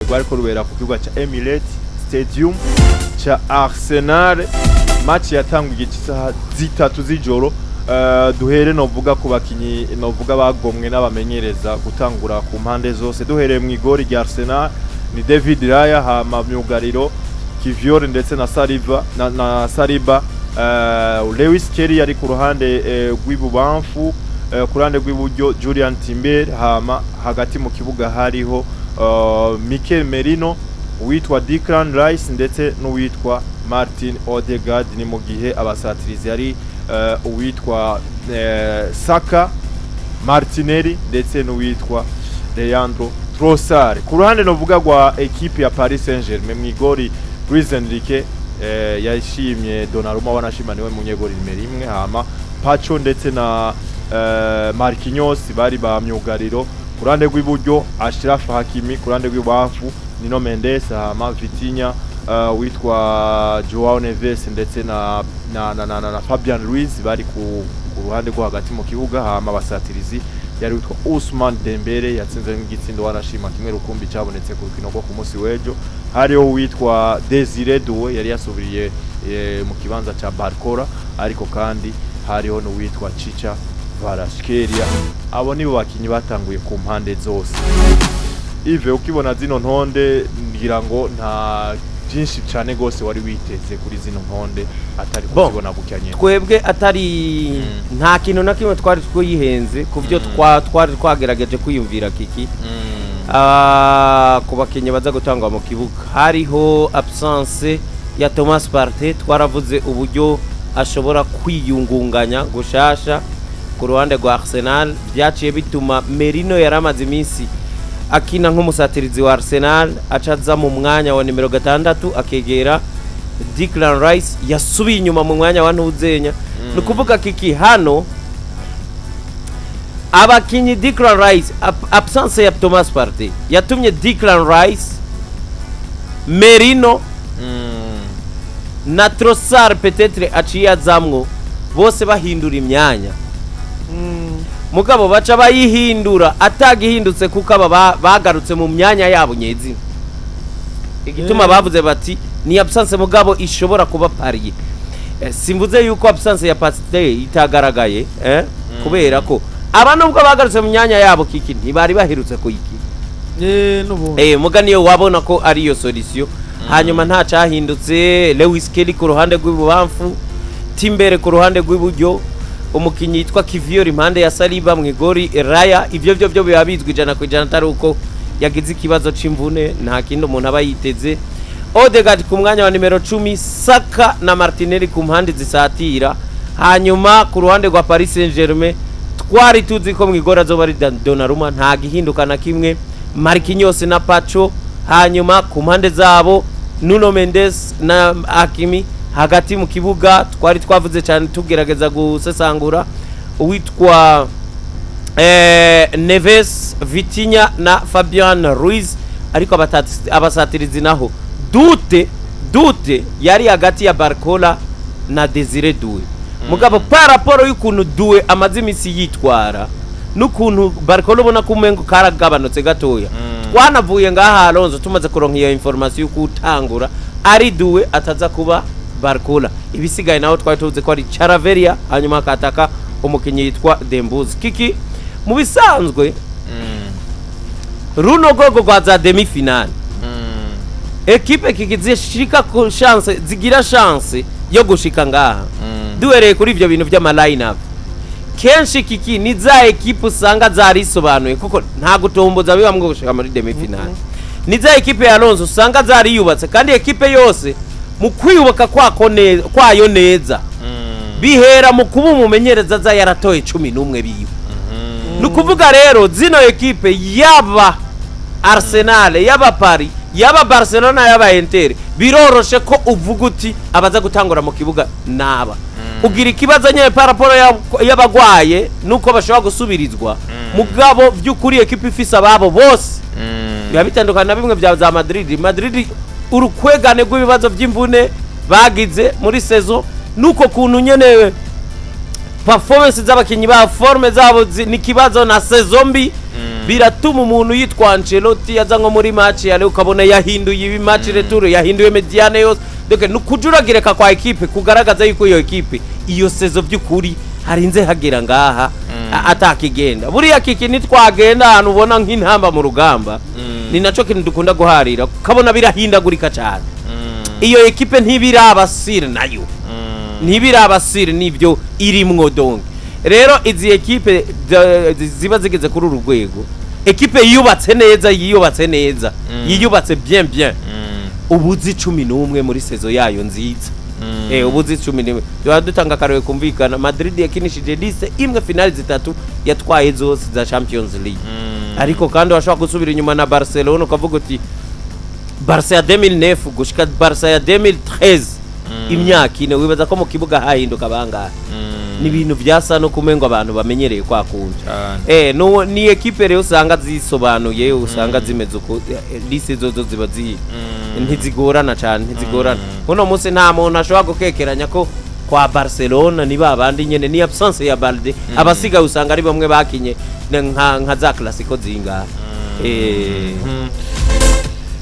Rwariko rubera ku kibuga ca Emirates Stadium ca Arsenal. Match yatanguye isaha 3 z'ijoro. Duhere novuga ku bakinyi novuga bagomwe n'abamenyereza gutangura ku mpande zose. Duhereye mu igori rya Arsenal, ni David Raya, hama myugariro Kivior ndetse na Saliba na Saliba. Lewis Kelly yari ku ruhande rw'ibubamfu, ku ruhande rw'iburyo Julian Timber, hama hagati mu kibuga hariho Mikel Merino, uwitwa Declan Rice ndetse n'uwitwa Martin Odegaard. Ni mu gihe abasatirizi yari uwitwa Saka, Martinelli ndetse n'uwitwa Leandro Trossard. Ku ruhande novuga rwa equipe ya Paris Saint-Germain, mu igori Luis Enrique yashimye Donnarumma, wanashima niwe munyegori nimero 1, hama Pacho ndetse na Marquinhos bari ba myugariro. Ku ruhande rw'iburyo Achraf Hakimi, ku ruhande rw'ibubamfu Nuno Mendes, hama Vitinha, witwa Joao Neves ndetse na Fabian Ruiz bari ku ruhande rwo hagati mu kibuga. Hama abasatirizi yari witwa Ousmane Dembele, yatsinze n'igitsindo wanashima kimwe rukumbi cyabonetse ku rukino rwo ku munsi w'ejo. Hariho uwitwa Desire Doué yari yasubiriye mu kibanza ca Barcola, ariko kandi hariho n'uwitwa Chicha Kvaratskhelia. Abo nibo bakinyi batanguye ku mpande zose. Ive, ukibona zino ntonde, ngira ngo nta byinshi cyane gose wari witeze kuri zino ntonde atari Bon. kuzibona gutya nyene. Twebwe atari nta kintu na kimwe twari twihenze ku byo twari twagerageje kwiyumvira kiki. Ku bakinnyi baza gutangwa mu kibuga hariho absence ya Thomas Partey. Twaravuze uburyo ashobora kwiyungunganya gushasha ku ruhande rwa Arsenal. Byaciye bituma Merino yari amaze iminsi akina nk'umusatirizi wa Arsenal aca aza mu mwanya wa nimero 6, akegera Declan Rice yasubiye inyuma mu mwanya wa Ntuzenya. Ni ukuvuga kiki hano abakinyi Declan Rice, absence ya Thomas Partey yatumye Declan Rice, Merino na Trossard peut-être aciye azamwo bose bahindura imyanya. Mugabo baca bayihindura atagihindutse kuko aba bagarutse mu myanya yabo nyezina. Igituma bavuze bati ni absence mugabo ishobora kuba pariye. Simvuze yuko absence ya Partey itagaragaye, kubera ko aba nubwo bagarutse mu myanya yabo kiki ntibari baherutse kuyikina. N'ubundi. Muga niyo wabona ko ari iyo solution. Hanyuma nta cyahindutse: Lewis Kelly ku ruhande rw'ibubamfu, Timber ku ruhande rw'iburyo, umukinnyi yitwa Kivior impande ya Saliba, mu igori Raya. Ibyo byo biba bizwi 100%, atari uko yagize ikibazo c'imvune, nta kindi umuntu aba yiteze. Odegaard ku mwanya wa nimero 10, Saka na Martinelli ku mpande zisatira. Hanyuma ku ruhande rwa Paris Saint-Germain twari tuzi ko mu igora azoba ari Donnarumma, nta gihinduka na kimwe. Marquinhos na Pacho, hanyuma ku mpande zabo Nuno Mendes na Hakimi. Hagati mu kibuga twari twavuze cyane tugerageza gusesangura uwitwa Neves, Vitinha na Fabian Ruiz. Ariko abasatirizi naho doute yari hagati ya Barcola na Desire Doué. Mugabo par rapport y'ukuntu Doué amaze iminsi yitwara n'ukuntu Barcola ubona ko umengo karagabanutse gatoya, twanavuye ngaha Alonso tumaze kuronka iyo information y'uko utangura ari Doué ataza kuba Barcola. Ibisigaye naho twari tuzi ko ari Kvaratskhelia, hanyuma akataka umukinnyi yitwa Dembuzi. Kiki mu bisanzwe runo rwego rwa za demi finale, ekipe kiki zishika ku chance, zigira chance yo gushika ngaha, duhereye kuri ivyo bintu vy'ama line up, kenshi kiki ni za ekipe usanga zarisobanuye, kuko nta gutomboza bibamwo gushika muri demi finale. Ni za ekipe ya Alonso usanga zariyubatse, kandi ekipe yose mu kwiyubaka kwako kwayo neza bihera mu kuba umumenyereza aza yaratoye 11 biwe. Ni ukuvuga rero zino ekipe, yaba Arsenal, yaba Paris, yaba Barcelona, yaba Inter, biroroshe ko uvuga uti abaza gutangura mu kibuga naba. Ugira ikibazo nyine par rapport y'abagwaye nuko bashobora gusubirizwa. Mugabo by'ukuri ekipe ifise ababo bose biba bitandukanye na bimwe bya za Madrid. Madrid urukwegane rw'ibibazo by'imvune bagize muri saison nuko kuntu nyene performance z'abakinyi ba forme zabo ni ikibazo na saison mbi. Biratuma umuntu yitwa Ancelotti yaza nko muri match ya leo, ukabona yahinduye ibi, match retour yahinduye médiane yose. Donc ni ukujuragirika kwa ekipe kugaragaza yuko iyo ekipe iyo saison by'ukuri harinze hagera ngaha atakigenda. Buriya kiki nitwagenda ahantu ubona nk'intamba mu rugamba, ni naco kintu dukunda guharira, ukabona birahindagurika cyane. Iyo ekipe ntibiraba sûre nayo, ntibiraba sûre n'ibyo irimwo. Donc rero izi ekipe ziba zigeze kuri uru rwego, ekipe yiyubatse neza, yiyubatse neza, yiyubatse bien bien, ubuzi 11 muri saison yayo nziza. Ubuzi 11, tuba dutanga akarorero kumvikana. Madrid yakinishije liste imwe finale zitatu, yatwaye zose za Champions League. Ariko kandi washobora gusubira inyuma na Barcelona, ukavuga uti Barca ya 2009 gushika Barca ya 2013, imyaka 4, wibaza ko mu kibuga hahinduka bangahe? Ni ibintu byasa no kumengo abantu bamenyereye kwa kundi. Cyane. No ni ekipe rero usanga zisobanuye, usanga zimeze uko, liste zozo ziba zi ntizigorana cyane, ntizigorana. Uno munsi nta muntu ashobora gukekeranya ko kwa Barcelona ni babandi nyene, ni absence ya Balde, abasigaye usanga ari bamwe bakinye nka za Clasico zingahe.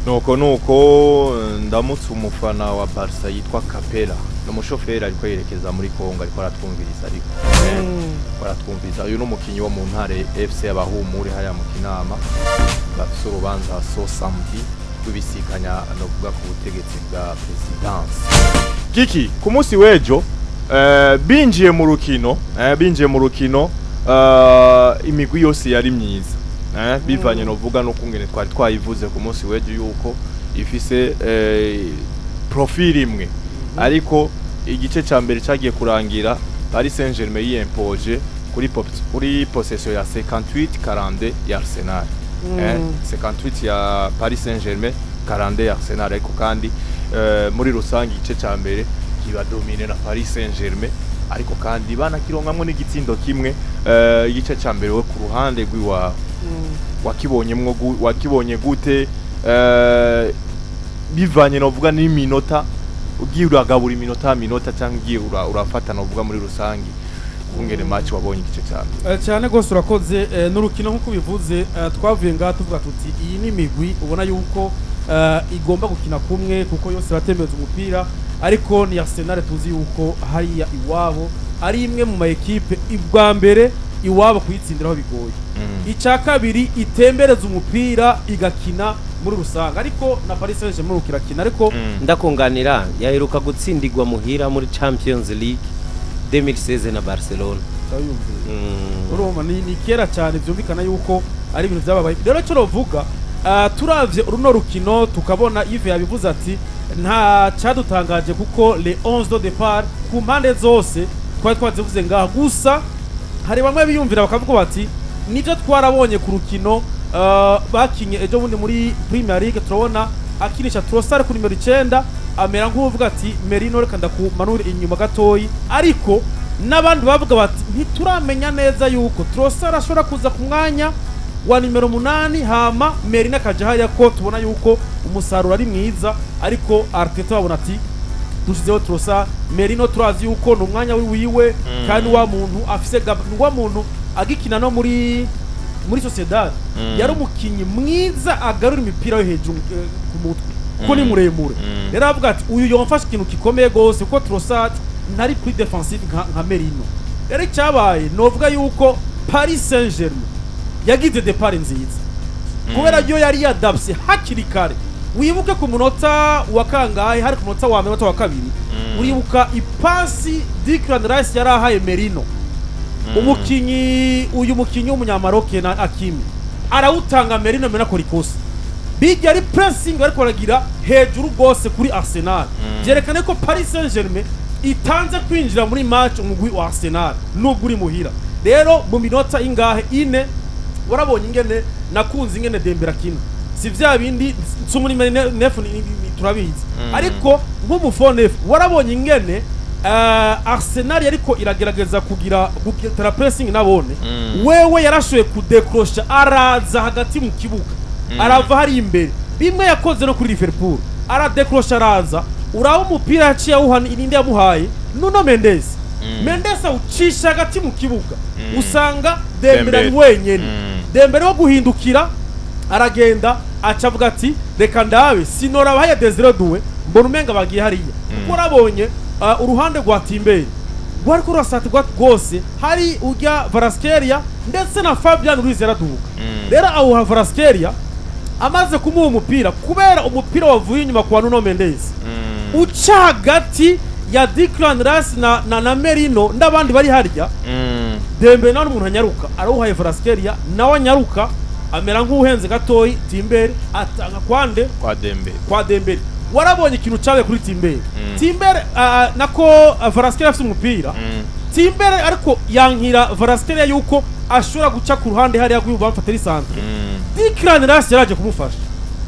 Nuko ndamutse umufana wa Barca yitwa Capella, ni umushoferi ariko yerekeza muri Congo, ariko aratwumviriza, ariko aratwumviriza. Uyu ni umukinyi wo mu Ntare FC y'abahumure hariya mu Kinama, bafise urubanza so samedi rw'ibisikanya no kuvuga ku butegetsi bwa présidence. Kiki, ku munsi w'ejo binjiye mu rukino, imigwi yose yari myiza, bivanye novuga no kungene twari twayivuze ku munsi w'ejo yuko ifise profil imwe. Ariko igice ca mbere cagiye kurangira Paris Saint-Germain yiyempoje kuri possession ya 58 42 ya Arsenal, 58 ya Paris Saint-Germain, 42 ya Arsenal. Ariko kandi muri rusange igice ca mbere kiba dominé na Paris Saint-Germain, ariko kandi banakironkamwo n'igitsindo kimwe. Igice ca mbere we ku ruhande rw'iwawe wakibonye gute, bivanye novuga n'iminota ugiye uragabura iminota minota cyangwa ugiye urafata novuga muri rusange kungene match wabonye igice ca mbere? Cyane rwose, urakoze. N'urukino nk'uko ubivuze, twavuye ngaha tuvuga tuti iyi ni imigwi ubona yuko igomba gukina kumwe kuko yose batembereza umupira. Ariko ni Arsenal tuzi yuko hariya iwabo ari imwe mu ma ekipe ibwa mbere iwabo kuyitsindiraho bigoye, icya kabiri itembereza umupira, igakina muri rusange. Ariko na Paris Saint-Germain irakina ariko Ndakunganira, yaheruka gutsindirwa muhira muri Champions League 2016 na Barcelona. Ndabiyumviye. Urumva ni kera cyane, byumvikana yuko ari ibintu byababaye. Rero icyo novuga, turavye runo rukino tukabona Yves yabivuze ati nta cyadutangaje kuko les 11 de départ ku mpande zose twari twazivuze ngaha. Gusa hari bamwe biyumvira bakavuga bati nibyo twarabonye ku rukino bakinye ejo bundi muri Premier League, turabona akinisha Trossard ku nimero 9, amera nk'uvuga ati Merino reka ndakumanure inyuma gatoyi. Ariko n'abandi bavuga bati ntituramenya neza yuko Trossard ashobora kuza ku mwanya wa nimero 8, hama Merino akaja hariya, ko tubona yuko umusaruro ari mwiza. Ariko Arteta babona ati dushizeho Trossard, Merino turazi yuko ni umwanya wiwe, kandi wa muntu afise ni wa muntu agikina no muri Sociedad yari umukinyi mwiza agarura imipira yo hejuru ku mutwe kuko ni muremure. Rero avuga ati uyu yomfasha ikintu gikomeye gose kuko Trossard ntari kuri defensive nka Merino. Rero icyabaye, novuga yuko Paris Saint-Germain yagize départ nziza kubera yo yari yadapse hakiri kare. Wibuke ku munota wa kangahe? Hari ku munota wa mbere, munota wa kabiri. Uribuka ipasi Declan Rice yari ahaye Merino, umukinyi uyu mukinyi w'umunyamaroke na Hakimi arawutanga Merino, Merino akora ikosa. Bijya ari pressing ariko aragira hejuru rwose kuri Arsenal, byerekana ko Paris Saint-Germain itanze kwinjira muri match umugwi wa Arsenal nubwo uri muhira. Rero mu minota ingahe, ine, warabonye ingene nakunze ingene Dembele akina. Si vya bindi nsumuri neuf turabizi, ariko nk'umu faux neuf warabonye ingene Arsenal yariko iragerageza kugira gutera pressing nabone wewe yarashoboye kudekrosha, araza hagati mu kibuga, arava hari imbere, bimwe yakoze no kuri Liverpool, aradekrosha araza. Uraba umupira yaciye awuha ninde? Yamuhaye Nuno Mendes. Mendes awucisha hagati mu kibuga, usanga Dembele ari Dembele. wenyene. Dembele wo guhindukira aragenda, aca avuga ati: "Reka ndabe sinoraba Desire Doué, mbona umenga bagiye hariya." Kuko urabonye uruhande rwa Timber rwariko rurasatirwa rwose, hari ujya Kvaratskhelia ndetse na Fabian Ruiz yaraduka. Rero awuha Kvaratskhelia, amaze kumuha umupira, kubera umupira wavuye inyuma kwa Nuno Mendes, uca hagati ya Declan Rice na Merino n'abandi bari harya. Dembele nawe n'umuntu anyaruka, arawuhaye Kvaratskhelia, nawe anyaruka amera nk'uhenze gatoyi Timber, atanga kwande? Kwa Dembele. Kwa Dembele. Warabonye ikintu cyabaye kuri Timber. Timber nako Kvaratskhelia afite umupira, Timber ariko yankira Kvaratskhelia yuko ashobora guca ku ruhande hariya bamufata centre. Declan Rice yaraje kumufasha,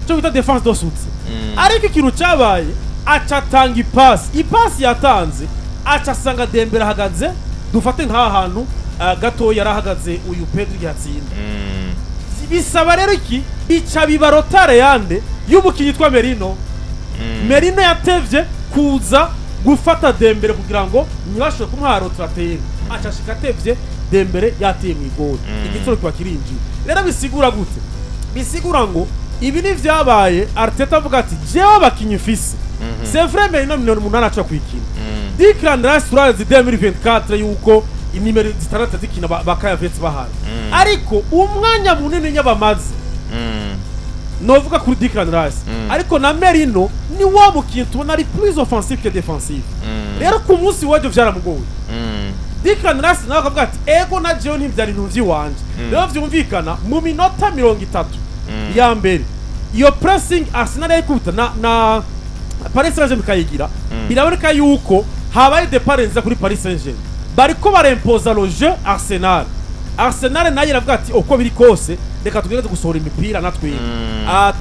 cyo bita défense de soutien. Ariko ikintu cyabaye, aca atanga ipasi. Ipasi yatanze, aca asanga Dembele ahagaze, dufate nk'aha hantu gatoya yarahagaze uyu Pedri igihe atsinda. Bisaba rero iki? Bica biba retard yande? Y'umukinnyi yitwa Merino. Merino yatevye kuza gufata Dembele kugira ngo ntibashobore kumuha rotatere, aca ashika atevye, Dembele yateye mu igori, igitoro kiba kirinjiye. Rero bisigura gute? Bisigura ngo ibi ni vyabaye. Arteta avuga ati: "Jewe abakinyi mfise, c'est vrai, Merino 80 miliyoni aca kwikina, Declan Rice turazi 2024 yuko inimero 6 zikina bakayavetse bahari, ariko umwanya munini nyabamaze novuga kuri Declan Rice, ariko na Merino ni wa mukinyi tubona ari plus offensif que défensif." Rero ku munsi w'ejo vyaramugoye. Declan Rice nawe akavuga ati: "Ego, na jewe ntivyari ibintu vy'iwanje." Rero vyumvikana mu minota 30 ya mbere, iyo pressing Arsenal yayikubita na Paris Saint-Germain ikayigira, biraboneka yuko habaye départ nziza kuri Paris Saint-Germain, bariko barempoza le jeu Arsenal. Arsenal nayo iravuga ati: "Uko biri kose, reka tugerageze gusohora imipira natwebwe."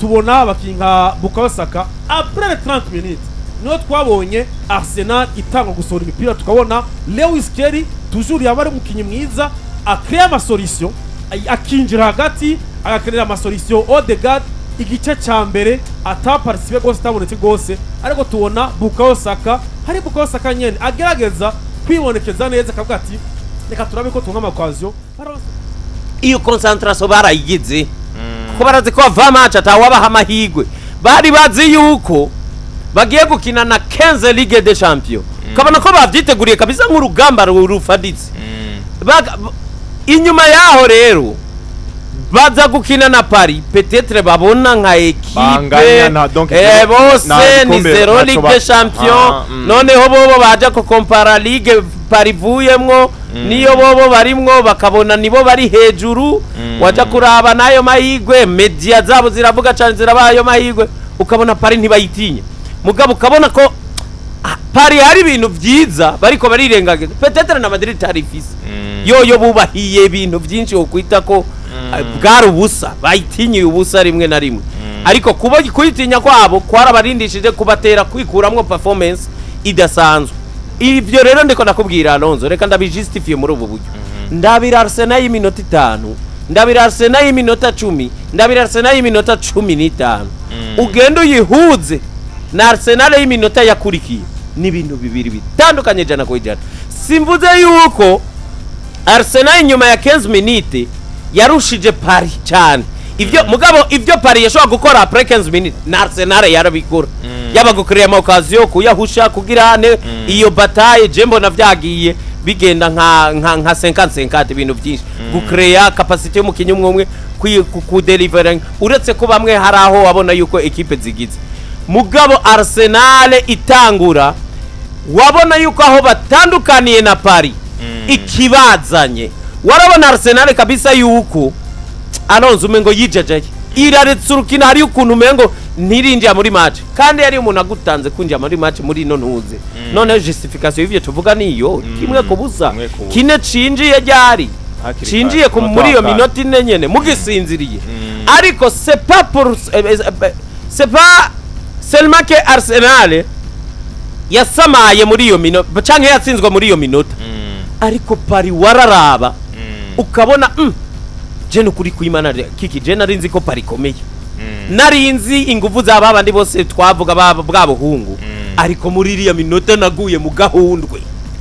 Tubona abakinyi nka Bukayo Saka. Après les 30 minutes niho twabonye Arsenal itanga gusohora imipira, tukabona Lewis Skelly, toujours yaba ari umukinyi mwiza, acréa ama solution, akinjira hagati agakenera ama solution. Odegaard igice ca mbere ataparticipe rwose, atabonetse rwose, ariko tubona Bukayo Saka, hari Bukayo Saka nyene agerageza kwibonekeza neza, akavuga ati: "Reka turabe ko tunga ama occasion." Iyo concentration barayigize kuko barazi ko bava match atawabaha amahirwe. Bari bazi yuko bagiye gukina na 15 Ligue des Champions, ukabona ko bavyiteguriye kabisa nk'urugamba rufaditse. Inyuma yaho rero baza gukina na Paris, peut-être babona nka équipe Banganya na- donc bose nta ni gikombe zéro ntaco Ligue des Champions. Noneho bobo baja ko kompara ligue Paris ivuyemwo niyo bobo barimwo, bakabona nibo bari hejuru. Waja kuraba n'ayo mahigwe, media zabo ziravuga cyane, zirabaha ayo mahigwe, ukabona Paris ntibayitinya. Mugabo ukabona ko Paris hari ibintu vyiza bariko barirengagiza, peut-être na Madrid itari ifise. Yoyo bubahiye ibintu byinshi wokwita ko bwari ubusa, bayitinyiye ubusa rimwe na rimwe. Ariko kuba kuyitinya kwabo kwarabarindishije kubatera kwikuramwo performance idasanzwe. Ivyo rero ndiko nakubwira, Alonso, reka ndabijustifiye muri ubu buryo. Ndabira Arsenal y'iminota 5, ndabira Arsenal y'iminota 10, ndabira Arsenal y'iminota 15, ugenda uyihuze na Arsenal y'iminota yakurikiye, ni ibintu bibiri bitandukanye 100%. Simvuze yuko Arsenal inyuma ya 15 minutes yarushije Paris cyane ivyo, mugabo ivyo Paris yashobora gukora après 15 minutes na Arsenal yarabikora, yaba gucréa ama occasion, kuyahusha, kugira ane iyo bataille. Je mbona vyagiye bigenda nka 50 50, ibintu byinshi gucréa, capacité y'umukinyi umwe umwe kudelivera, uretse ko bamwe hari aho wabona yuko équipe zigize. Mugabo Arsenal itangura, wabona yuko aho batandukaniye na Paris ikibazanye. Warabona Arsenal kabisa yuko Alonso umengo yijajaye, iraretse urukino, hariyo ukuntu umengo ntirinjira muri match, kandi yari umuntu agutanze kwinjira muri match muri ino ntuze. Noneho justification y'ivyo tuvuga niyo 1-0. 1-0. Kine cinjiye ryari? Hakiri Cinjiye kare, ku umunota muri iyo wa kane. minota 4 nyene mugisinziriye. Ariko c'est pas pour c'est pas seulement que Arsenal yasamaye muri iyo minota canke yatsinzwe muri iyo minota, ariko Paris wararaba ukabona je nukuri kwimana kiki, je nari nzi ko Paris ikomeye, nari nzi inguvu z'aba bandi bose twavuga bwa buhungu, ariko muri iriya minota naguye mu gahundwe.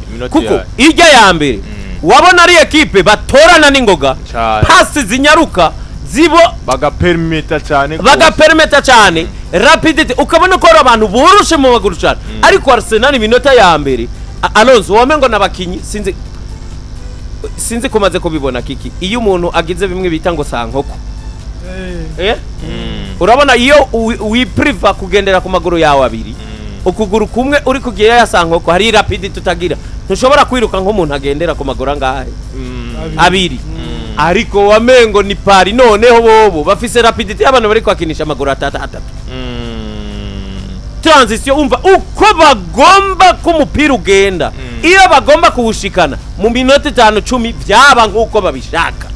Iminota Kuko ya- irya ya mbere Wabona ari ekipe batorana n'ingoga, Cane. pasi zinyaruka zibo bagaperimeta cyane gose. Bagaperimeta cyane, rapidité, ukabona ko ari abantu boroshe mu maguru cyane. Ariko Arsenal iminota ya mbere, Alonso, wamengo n'abakinyi sinzi kumaze kubibona kiki, iyo umuntu agize bimwe bita ngo sankoko, eh? Urabona iyo wipriva kugendera ku maguru yawe abiri, ukuguru kumwe uri kugira ya sankoko, hari rapidité tutagira, ntushobora kwiruka nk'umuntu agendera ku maguru angahe? Abiri. Ariko wamengo ni Paris noneho bobo bafise rapidité y'abantu bari kwakinisha amaguru atatu atatu. Transition, umva uko bagomba ko umupira ugenda, iyo bagomba kuwushikana mu minota 5, 10, byaba nk'uko babishaka.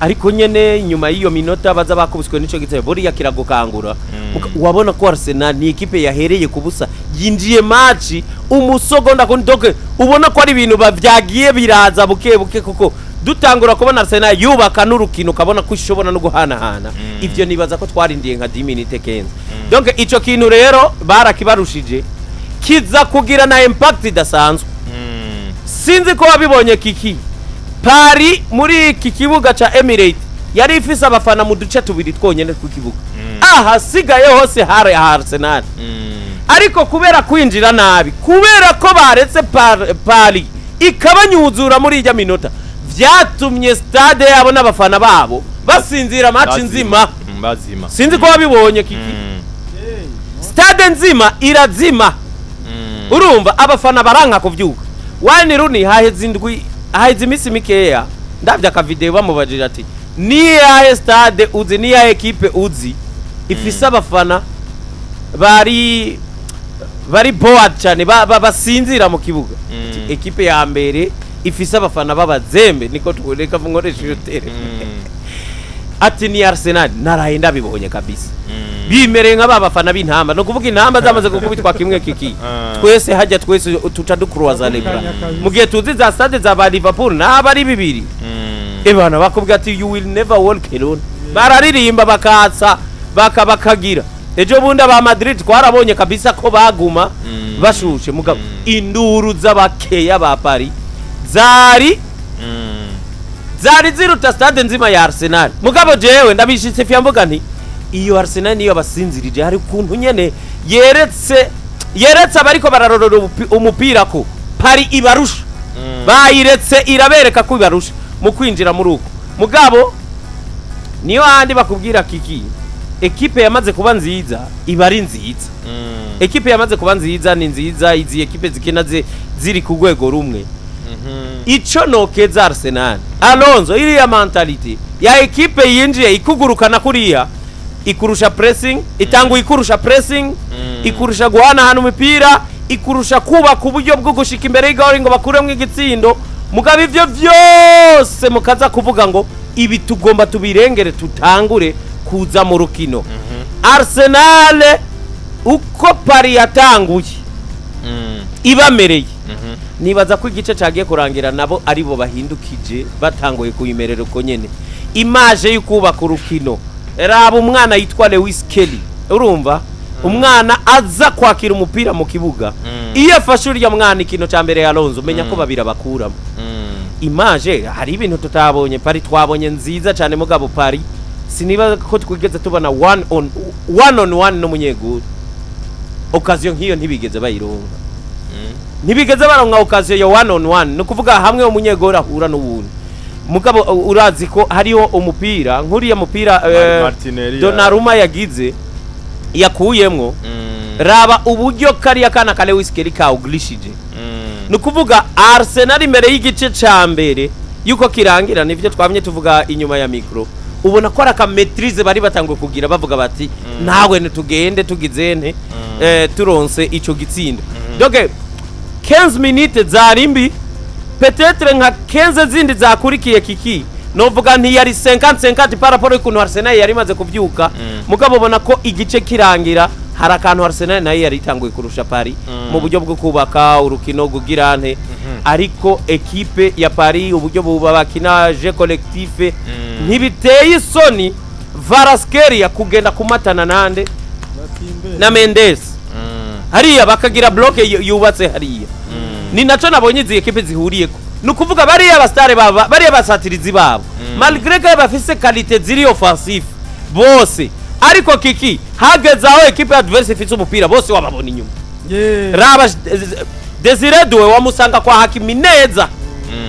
Ariko nyene nyuma y'iyo minota baza bakubiswe n'ico gitego, buriya kiragukangura. Wabona ko Arsenal ni ekipe yahereye ku busa, yinjiye match umusogonda kundi, donc ubona ko ari ibintu vyagiye biraza buke buke, kuko dutangura kubona Arsenal yubaka n'urukino, ukabona ko ishobora no guhanahana. Ivyo nibaza ko twarindiye nka 10 minutes, 15. Donc ico kintu rero barakibarushije, kiza kugira na impact idasanzwe. Sinzi ko wabibonye kiki, Paris muri iki kibuga ca Emirates yari ifise abafana mu duce tubiri twonyene tw'ikibuga, ahasigaye hose hari aha Arsenal. Ariko kubera kwinjira nabi, kubera ko baretse Paris ikabanyuzura muri ijya minota, vyatumye stade yabo n'abafana babo basinzira match nzima. Bazima. Sinzi ko wabibonye kiki. Stade nzima irazima. Urumva abafana baranka kuvyuka. Wayne Rooney haheze indwi, haheze iminsi mikeya, ndavye akavideo bamubajije ati: "Niyahe stade uzi, niyahe ekipe uzi ifise abafana bari bored cyane, basinzira mu kibuga?" Ati, "Ekipe ya mbere ifise abafana b'abazembe," niko twureka nkoresha iyo terme, ati "ni Arsenal." Naraye ndabibonye kabisa, bimereye nka ba bafana b'intamba, ni ukuvuga intamba zamaze gukubitwa kimwe kiki. Twese hajya, twese tuca dukuruwaza lebra. Kabisa. Mu gihe tuzi za stade za ba Liverpool naba ari bibiri, ebana bakubwira ati: "You will never walk alone." Bararirimba, bakatsa, bakagira. Ejo bundi aba Madrid twarabonye kabisa ko baguma bashushe, mugabo induru z'abakeya ba Paris zari ziruta stade nzima ya Arsenal. Mugabo jewe ndabishitse fya mvuga nti iyo Arsenal niyo basinzirije, hari ukuntu nyene yeretse abariko bararorora umupira ko Paris ibarusha. Bayiretse irabereka ko ibarusha mu kwinjira muri uko. Mugabo niyo handi bakubwira kiki, ekipe yamaze kuba nziza iba ari nziza. Ekipe yamaze kuba nziza ni nziza. Izi ekipe zikina ziri ku rwego rumwe. Ico nokeza Arsenal, Alonso, iriya mentalité ya ekipe yinjiye ikugurukana kuriya, ikurusha pressing, itanga, ikurusha pressing, ikurusha guhanahana umupira, ikurusha kubaka uburyo bwo gushika imbere y'igori ngo bakuremwo igitsindo. Mugabo ivyo vyose mukaza kuvuga ngo ibi tugomba tubirengere, tutangure kuza mu rukino. Arsenal uko Paris yatanguye ibamereye, nibaza ko igice cagiye kurangira nabo aribo bahindukije, batanguye kuyimerera uko nyene. Image y'ukubaka urukino, raba umwana yitwa Lewis Kelly, urumva umwana aza kwakira umupira mu kibuga, iyo afashe uriya mwana ikintu ca mbere ya Alonso, menya ko babiri abakuramo. Image, hari ibintu tutabonye Paris, twabonye nziza cyane, mugabo Paris siniba ko twigeze tubona one on one n'umunyeguru. Occasion nk'iyo ntibigeze bayironka, ntibigeze baronka occasion ya one on one, ni ukuvuga hamwe umunyeguru ahura n'uwundi. Mugabo urazi ko hariho umupira nk'uriya mupira Martinelli. Donnarumma yagize yakuyemwo. Raba uburyo kariya kana ka Lewis Kelly kawugurishije. Ni ukuvuga Arsenal imbere y'igice ca mbere yuko kirangira, nivyo twamye tuvuga inyuma ya micro, ubona ko ari aka maîtrise bari batanguye kugira, bavuga bati nawe ntitugende tugize nte, turonse ico gitsindo. Donc 15 minutes zari mbi, peut-être nka 15 zindi zakurikiye kiki, novuga ntiyari 50-50 par rapport y'ukuntu Arsenal yari imaze kuvyuka. Mugabo ubona ko igice kirangira hari akantu Arsenal nayo yari itanguye kurusha Paris mu buryo bwo kubaka urukino, kugira nte. Ariko ekipe ya Paris, uburyo buba bakina jeu collectif, ntibiteye isoni Kvaratskhelia kugenda kumatana nande na Mendes hariya, bakagira bloc yubatse hariya. Ni naco nabonye izi ekipe zihuriyeko, ni ukuvuga bariya basitare baba, bariya basatirizi babo, malgré que bafise qualité ziri offensive bose, ariko kiki hageze aho ekipe adverse ifise umupira, bose wababona inyuma. Raba Desire Doué, wamusanga kwa Hakimi neza.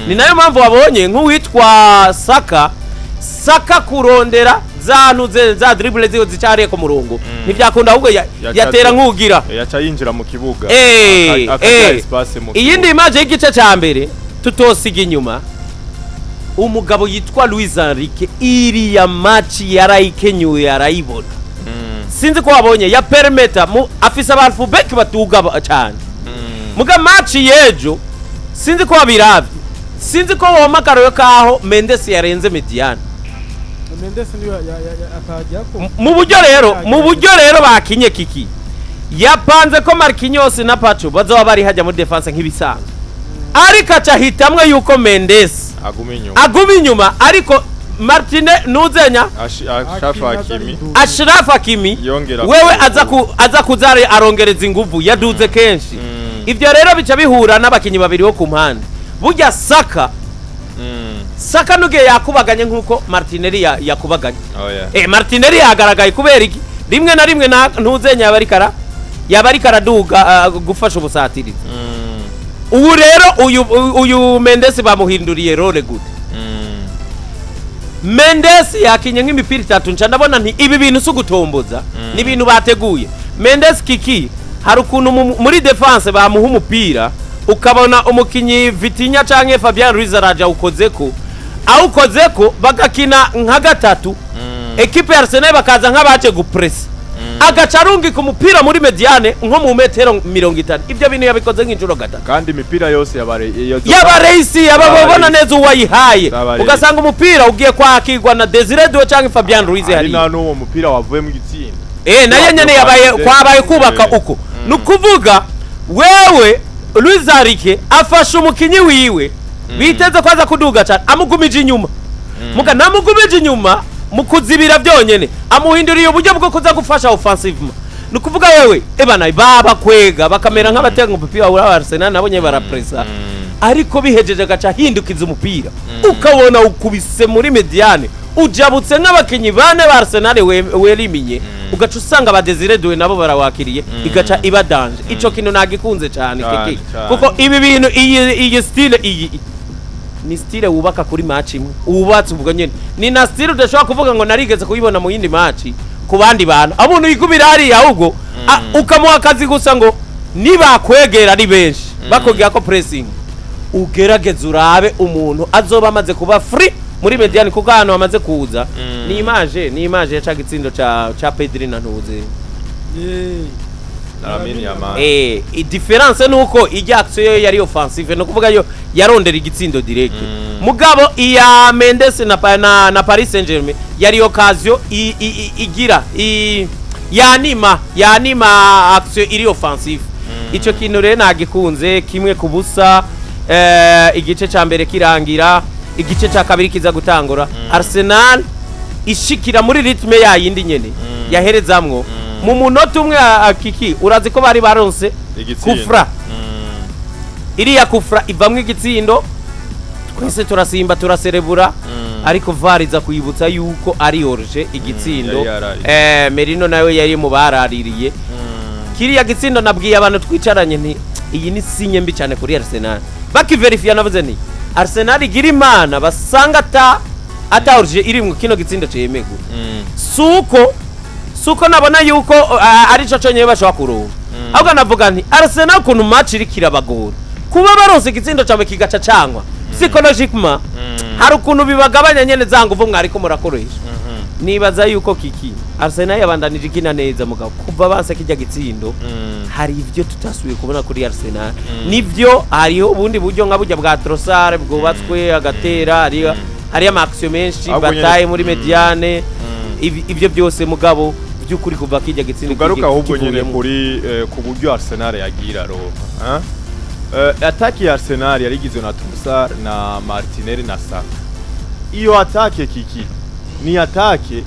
Ni nayo mpamvu wabonye nk'uwitwa Saka, Saka kurondera za ntuze za dribble ziwe zicariye ku murongo ntibyakunda, ahubwo yatera nk'ugira Yaca yinjira mu kibuga, akagira espace mu Iyindi kibuga. image y'igice cya mbere tutosiga inyuma, umugabo yitwa Luis Enrique, iriya match yarayikenyuye, arayibona. Sinzi ko wabonye ya permeta mu afise aba fullback batuga cyane. Muga match y'ejo, sinzi ko wabiravye, sinzi ko womakaro kaho Mendes yarenze médiane. Mendes niyo atajya ko. Mu buryo rero bakinye, kiki yapanze ko Marquinhos na Pacho bazoba bari hajya muri défense nk'ibisanzwe, ariko aca ahitamwe yuko Mendes aguma inyuma, aguma inyuma, ariko Martine nuzenya Ashraf Hakimi. Ashraf Hakimi Yongera wewe aza kuzare arongereza inguvu, yaduze kenshi. Ibyo rero bica bihura n'abakinyi babiri bo ku mpande. Burya Saka, Saka nugiye yakubaganye nk'uko Martinelli yakubaganye. Oh, yeah. Martinelli yagaragaye kubera iki? Rimwe na rimwe ntuzenya yaba ariko araduga gufasha ubusatirizi. Ubu rero uyu Mendes bamuhinduriye role gute? Mendes yakinye nk'imipira itatu, nca ndabona nti ibi bintu si ugutomboza, ni ibintu bateguye. Mendes kiki hari ukuntu muri défense bamuha umupira, ukabona umukinyi Vitinha canke Fabian Ruiz araja awukozeko, awukozeko bagakina nka gatatu, ekipe ya Arsenal bakaza nk'abaje gupresa, agaca arungika umupira muri médiane nko mu metero 50. Ibyo bintu yabikoze nk'inshuro gatatu. Kandi imipira yose yabare Yaba reyisi yababona neza uwayihaye. Yabareyisi. Ugasanga umupira ugiye kwakirwa na Desire Doué canke Fabian Ruiz. Hari Hariya na n'uwo mupira wavuye mu gitsinda. Nayo nyene yabaye kwabaye kubaka uko. Ni ukuvuga wewe Luis Enrique afashe umukinyi wiwe biteze ko aza kuduga cyane, amugumije inyuma. Muga namugumije inyuma mu kuzibira byonyene, amuhinduriye uburyo bwo kuza gufasha offensivement. Ni ukuvuga wewe ebana baba kwega bakamera nk'abatega umupira wa Arsenal, nabo nyene barapresa, ariko bihejeje agaca ahindukiza umupira, ukabona ukubise muri médiane, ujabutse nk'abakinyi bane ba Arsenal weliminye, ugaca usanga ba Desire Doué nabo barawakiriye, igaca iba danger. Ico kintu nagikunze cyane. Cane, Kiki cane. kuko ibi bintu, iyi style, iyi ni style wubaka kuri match imwe wubatse ubwo nyene. Ni na style udashobora kuvuga ngo narigeze kuyibona mu yindi match ku bandi bantu, aho umuntu yigumira hariya, ahubwo ukamuha akazi gusa ngo nibakwegera ari benshi bakubwira ko pressing, ugerageze urabe umuntu azoba amaze kuba free muri médiane, kuko ahantu hamaze kuza. Ni image ya ca gitsindo ca Pedri na Ntuze. Lamine Yamal. Différence nuko ijya action yo yari offensive, no kuvuga yo yarondera igitsindo direct. Mugabo iya Mendes na Paris Saint-Germain yari occasion igira yanima action iri offensive. Ico kintu rero nagikunze. 1-0, igice ca mbere kirangira, igice ca kabiri kiza gutangura, Arsenal ishikira muri rythme yayindi nyene yaherezamwo mu munota umwe. Kiki urazi ko bari baronse Igitsindo. Kufra iriya kufra ivamwo igitsindo, twese turasimba turaserebura, ariko VAR iza kwibutsa yuko ari hors-jeu igitsindo. Yari yaraye. Merino nawe yari mu baraririye kiriya gitsindo. Nabwiye abantu twicaranye nti iyi ni signe mbi cyane kuri Arsenal. Bakiverifiya navuze nti Arsenal igira imana basanga ata hors-jeu irimwo, kino gitsindo cemegwa. Suko nabona yuko ari cyo cyonyine bashobora kuronka, ahubwo navuga nti Arsenal ukuntu match iriko irabagora, kuba baronse igitsindo cyawe kigaca cangwa, psychologiquement hari ukuntu bibagabanya nyene za nguvu mwariko murakoresha. Nibaza yuko kiki Arsenal yabandanije ikina neza, mugabo kuva banse kijya gitsindo hari ivyo tutasubiye kubona kuri Arsenal. Nivyo, hariho ubundi buryo nka burya bwa Trossard bwubatswe agatera, hariyo ama action menshi Ahubwo nyene- bataye muri médiane, ibyo byose, mugabo by'ukuri kuva kijya gitsindo Tugaruka ahubwo nyene kivuyemo. kuri ku buryo Arsenal yagira Roma, attaque ya Arsenal yari igizwe na Trossard na Martinelli na Saka. Iyo attaque kiki ni attaque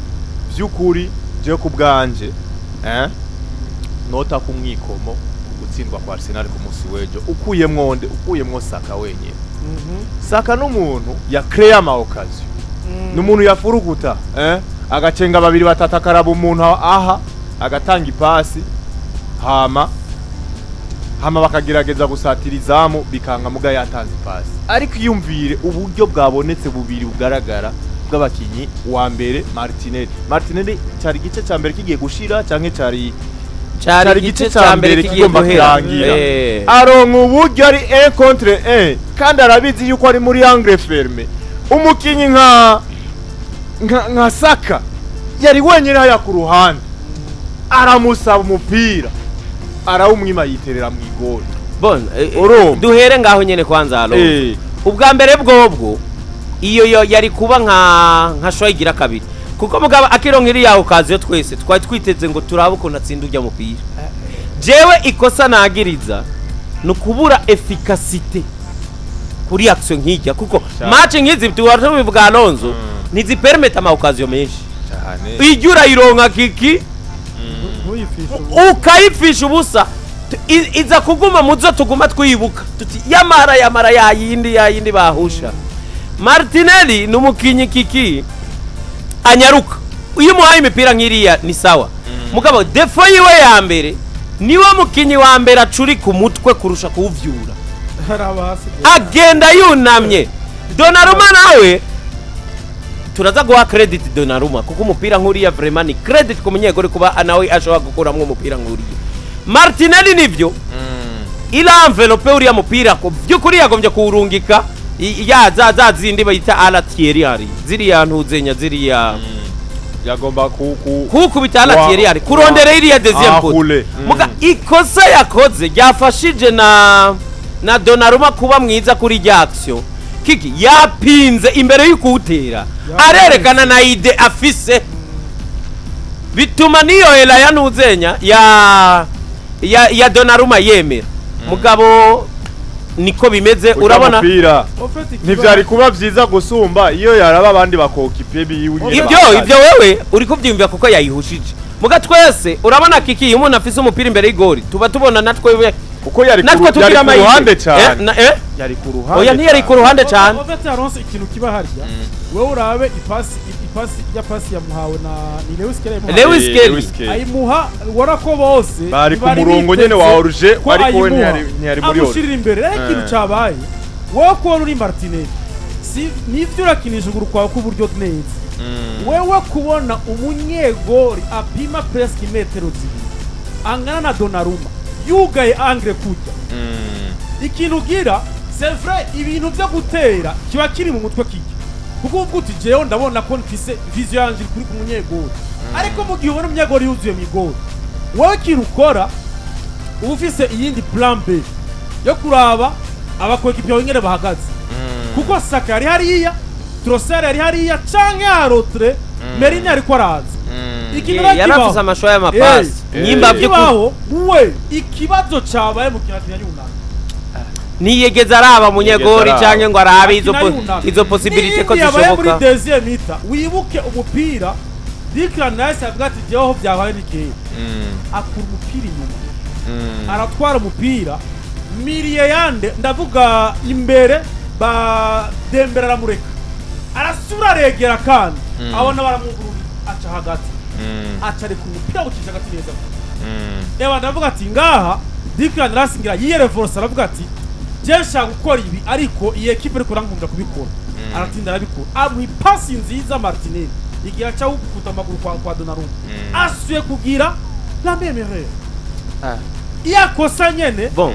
by'ukuri je ku bwanje nota ku mwikomo Gutsindwa kwa Arsenal ku munsi w'ejo, ukuyemwo nde? Ukuyemwo Saka wenyine. Saka n'umuntu ya créer ama occasion, n'umuntu yafuruguta, agacenga babiri batatu, akaraba umuntu aha, agatanga ipasi, hama bakagerageza gusatira izamu bikanka, muga yatanze ipasi. Ariko iyumvire uburyo bwabonetse bubiri bugaragara bw'abakinyi. Wa mbere Martinelli. Martinelli, cyari igice cya mbere kigiye gushira canke cyari Cari igice ca mbere kigiye kigomba guhera. kurangira, aronka uburyo ari 1 contre 1, kandi arabizi yuko ari muri angle fermé. Umukinyi nka Saka yari wenyine haya ku ruhande, aramusaba umupira, arawumwima, yiterera mu igori. Bon, Urumva? Duhere ngaho nyene kwanza, Alonso. Ubwa mbere bwobwo iyo yo yari kuba nka choix igira kabiri, kuko mugabo akironka iriya occasion, twese twari twiteze ngo turabe ukuntu atsinda urya mupira. Jewe ikosa nagiriza ni ukubura efficacité kuri action nk'ijya, kuko Cyane. match nk'izi tuba tubivuga, Alonso, ntizipermeta ama occasion menshi. Cyane. Ijya urayironka, kiki, Ntuyifishe ubu. Ukayipfisha ubusa. Iza kuguma muzo tuguma twibuka tuti yamara yamara yayindi yayindi bahusha. Martinelli ni umukinyi, kiki, anyaruka. Iyo umuhaye imipira nk'iriya ni sawa, mugabo défaut yiwe ya mbere, niwe mukinyi wa mbere acurika umutwe kurusha kuwuvyura. Hari abahasigaye. Agenda yunamye. Donnarumma nawe turaza guha credit Donnarumma, kuko umupira nk'uriya vraiment ni credit ku munyegori kuba nawe ashobora gukuramwo umupira nk'uriya. Martinelli nivyo, ila enveloppe uriya mupira ko by'ukuri yagombye kuwurungika ya za zindi bayita à la Thierry Henry, ziriya ntuzenya ziriya Yagomba ku kukubita à la Thierry Henry, kurondera iriya deuxième poteau. Ahule. Muga ikosa yakoze ryafashije na Donnarumma kuba mwiza kuri rya action, kiki, yapinze imbere y'ukuwutera, arerekana na idée afise, bituma niyo hela ya ntuzenya ya Donnarumma yemera. Mugabo niko bimeze. Urya Urabona mupira Au fait, ikibazo- ntivyari kuba vyiza gusumba iyo yaraba abandi bakokipe biwe nyene Ibyo bahagaze. ibyo wewe uri kubyiyumvira kuko yayihushije. Muga twese urabona, kiki, iyo umuntu afise umupira imbere y'igori tuba tubona natwe Kuko yari ku natwe yari tugira ku amahirwe. ruhande cyane. Eh? Yari ku ruhande Oya, ntiyari ku cyane. ruhande cyane. Au fait, Alonso, ikintu kiba harya, wowe urabe ipasi ya pasi yamuhawe na ni Lewis Kelly yamuhawe. Lewis Eh, Kelly. Lewis Kelly. Ayimuha ubona ko bose Bari ku ntibari murongo nyene wa biteze oruje, ko ariko we ayimuha. ntiyari muri oruje. Amushirira imbere. Rero ikintu cabaye, wowe kubona uri Martinelli, si nivyo urakinisha ukuguru kwawe k'uburyo neza, wewe kubona umunyegori apima presque imetero 2 angana na Donnarumma yugaye angle kujya, ikintu ugira, c'est vrai, ibintu byo gutera kiba kiri mu mutwe kijya, kuko uvuga uti jewe ndabona ko mfise vision yanje iri kuri ku munyegori. Ariko mu gihe ubona umunyegori yuzuye mu igori, wowe ikintu ukora uba ufise iyindi plan B yo kuraba abakoekipiye bawe ingene bahagaze, kuko Saka yari hariya, Trossard yari hariya, canke Arotre Merino ariko araza. Ikintu rero Yari afise kibaho. amashusho y'amapasi nyimba by'ukuri. Kibaho we, ikibazo cabaye mu kintu yunamye. Ntiyigeze araba munyegori Ntiyigeze araba. canke ngo arabe izo Akina yunamye. izo possibilité ko N'iyindi yabaye muri zishoboka. deuxième mi-temps, wibuke umupira Declan Rice avuga ati jewe aho byabaye ni kera, akura umupira inyuma, aratwara umupira milieu yande, ndavuga imbere ba Dembele, aramureka arasubira aregera, kandi abona baramwugururira, aca hagati, aca areka umupira awucisha hagati neza. Eba ndavuga ati ngaha Declan Rice ngira yiyereforce, aravuga ati je nshaka gukora ibi, ariko iyi ekipe ariko irankunda kubikora. Aratinda arabikora, amuha ipasi nziza Martinelli, igihe aca wukuta amaguru kwa Donnarumma, asuye kugira la même erreur iyo akosa nyene. Bon.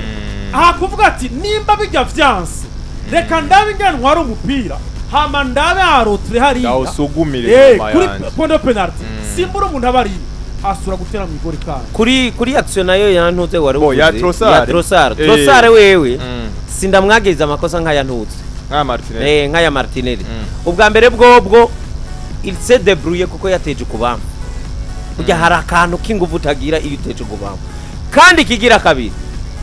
Aha kuvuga ati nimba bijya vyanse, reka ndabe ingene ntwara umupira, hama ndabe arotre hariya. Ndawusugumire inyuma kuri yanje. point de penalty simbura umuntu aba ariyo asura gutera mu igori kandi. Kuri action nayo yantuze wari Bo, ya uvuze, Trossard. ya Trossard. Trossard wewe sindamwagiriza amakosa nk'aya ntuze Nka Martinelli. Nk'aya Martinelli. Ubwa mbere bwobwo il s'est débrouillé, kuko yateje ukubamba. Burya hari akantu k'inguvu utagira iyo uteje ukubamba. Kandi kigira kabiri,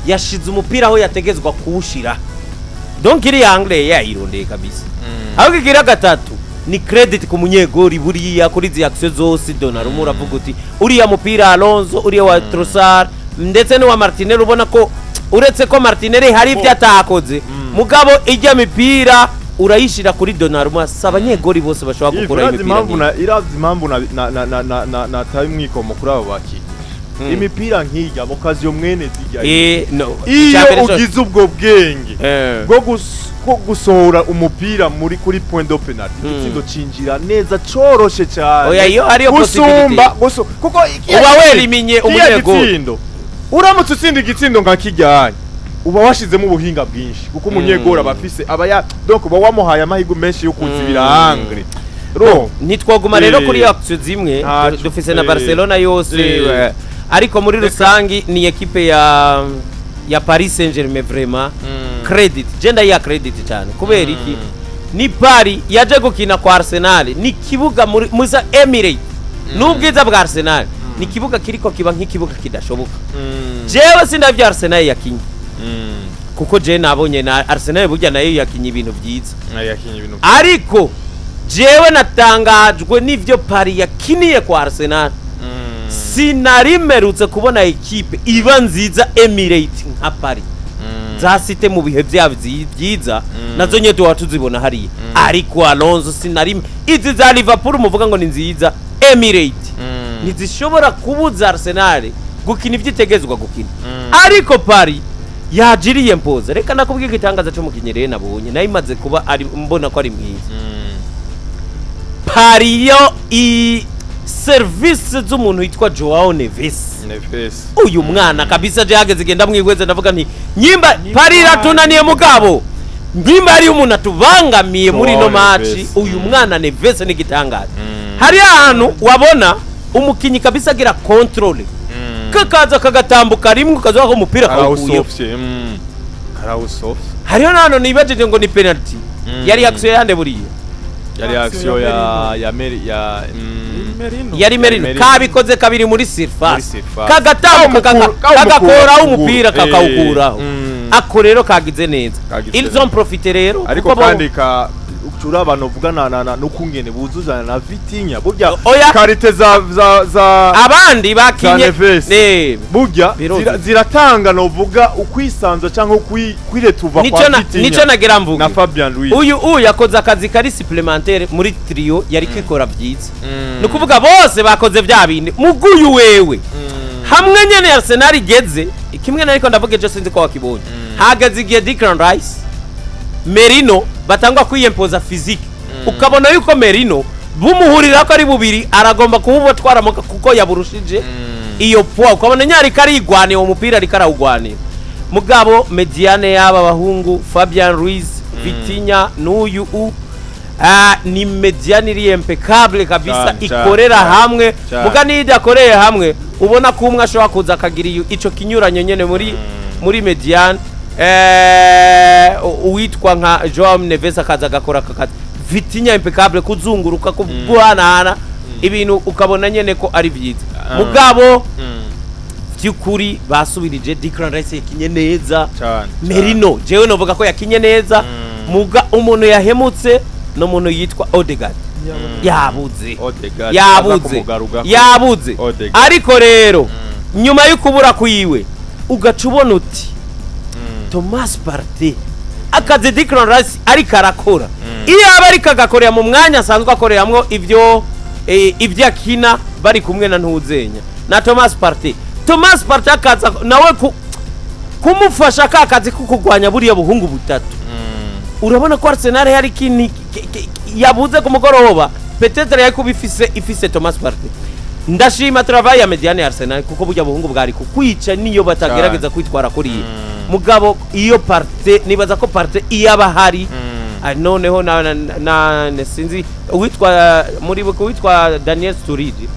yashize umupira aho yategezwa kuwushira, donc iriya angle yayirondeye kabisa. Aho kigira gatatu ni credit ku munyegori. Buriya kuri izi action zose Donnarumma, uravuga uti uriya mupira, Alonso, uriya wa Trossard Ndetse n'uwa Martinelli, ubona ko uretse ko Martinelli hari ibyo atakoze, mugabo ijya mipira urayishira kuri Donnarumma, si abanyegori bose bashobora gukura Urazi imipira impamvu nk'iyi. na irazi impamvu na na na na na na nataye umwikomo kuri abo bakinnyi? Imipira nk'ijya occasion mwene zijya, No, iyo icya mbere ugize ubwo bwenge bwo gusohora umupira muri kuri point de penalty, igitsindo cinjira neza coroshe cyane Oya, iyo ariyo gusumba possibility. Kuko Uba weliminye kiriya umunyegoli. gitsindo, uramutse utsinda igitsindo nka kijyanye, uba washizemo ubuhinga bwinshi, kuko umunyegori aba afise aba ya donc uba wamuhaye amahirwe menshi yo kuzibira angle ro. Ntitwoguma rero kuri action zimwe. Ntaco. Dufise na Barcelona yose, ariko muri rusangi ni ekipe ya Paris Saint-Germain. Vraiment credit, je ndayiha credit cyane. Kubera iki? Ni Paris yaje gukina kwa Arsenal, ni kibuga muri musa Emirates, n'ubwiza bwa Arsenal, ni kibuga kiriko kiba nk'ikibuga kidashoboka. Jewe sindavyo Arsenal yakinye, kuko je nabonye na Arsenal burya nayo yakinye ibintu byiza, Yakinye ibintu. ariko jewe natangajwe n'ivyo Paris yakiniye kwa Arsenal. Sinarimerutse kubona ekipe iba nziza Emirates nka Paris. Za City mu bihe byabo byiza nazo nye tuba tuzibona hariya, ariko Alonso sinarime izi za Liverpool muvuga ngo ni nziza Emirates ntizishobora kubuza Arsenal gukina ibyo itegezwa gukina. Ariko Paris yajiriye mpoza. Reka nakubwira igitangaza cy'umukinnyi rero nabonye nayo imaze kuba ari mbona ko ari mwiza. Paris yo i serivisi z'umuntu witwa Joao Neves. Neves. Uyu mwana kabisa je hageze igenda mwihweze, ndavuga nti nyimba Paris iratunaniye, mugabo nyimba hariyo umuntu atubangamiye muri ino Joao match, Neves. uyu mwana Neves ni igitangaza. Hari ahantu wabona umukinyi kabisa agira contrôle, kakaza kagatambuka rimwe, ukaza ko umupira kawukuyeho. Karawusofye, karawusofye. Hariho n'ahantu nibajije ngo ni penalty. Yari action yande buriya? Yari action ya Meri ya Merino. Yari Merino. Merino. Kabikoze kabiri muri Muri surface, surface. kagatambuka, Kawumukura kagakuraho kuguru. umupira, kakawukuraho. Ako rero kagize neza. Kagize Ils neza. ont profité rero Ariko kuko kandi ka uraba novuga na nukungene buzuzana na Vitinha burya. Oya. Qualité za abandi bakinye za Neves. Burya Biroze. ziratanga novuga ukwisanza cyangwa kwiretuva Nico kwa na Vitinha nico nagira mvuge. Na Fabian Ruiz. Uyu yakoze akazi kari supplémentaire muri trio yari kwikora byiza. Ni ukuvuga bose bakoze bya bindi, muguyu wewe hamwe nyene Arsenal igeze kimwe, nariko ndavuga ejo, sinzi ko wakibonye. Hageze igihe Declan Rice, Merino batangwa kwiyempoza physique, ukabona yuko Merino bumuhurira ko ari bubiri, aragomba kuwubatwara kuko yaburushije iyo poids, ukabona nyari karigwanira uwo mupira, ariko arawugwanira. Mugabo médiane y'aba bahungu Fabian Ruiz, Vitinha n'uyu ni médiane iri impeccable kabisa. Cane, cane, Ikorera cane, hamwe. cane. Muga niyo idakoreye hamwe, ubona ko umwe ashobora kuza akagira ico kinyuranyo nyene muri médiane. Uwitwa nka Joao Neves akaza agakora aka kazi, Vitinha impeccable kuzunguruka, guhanahana ibintu, ukabona nyene ko ari byiza. Mugabo by'ukuri basubirije. Declan Rice yakinye neza. Cane. Merino jewe novuga ko yakinye neza. Muga umuntu yahemutse n'umuntu yitwa Odegaard yabuze. Odegaard Yabuze. aza kumugarugako. Yabuze. Odegaard. Ariko rero nyuma yo kubura kwiwe, ugaca ubona uti Thomas Partey akazi Declan Rice ariko arakora, iyo aba ariko agakorera mu mwanya asanzwe akoreramwo ibyo akina bari kumwe na Ntuzenya na Thomas Partey, Thomas Partey akaza nawe kumufasha ka kazi ko kurwanya buriya buhungu butatu, urabona ko Arsenal hari ikintu yabuze ku mugoroba, peut-être yari kuba ifise Thomas Partey. Ndashima travail ya médiane ya Arsenal, kuko burya buhungu bwari kukwica niyo batagerageza kwitwara kuriya. Mugabo iyo Partey, nibaza ko Partey iyo aba ahari, noneho na sinzi uwitwa muri uwitwa Daniel Sturridge.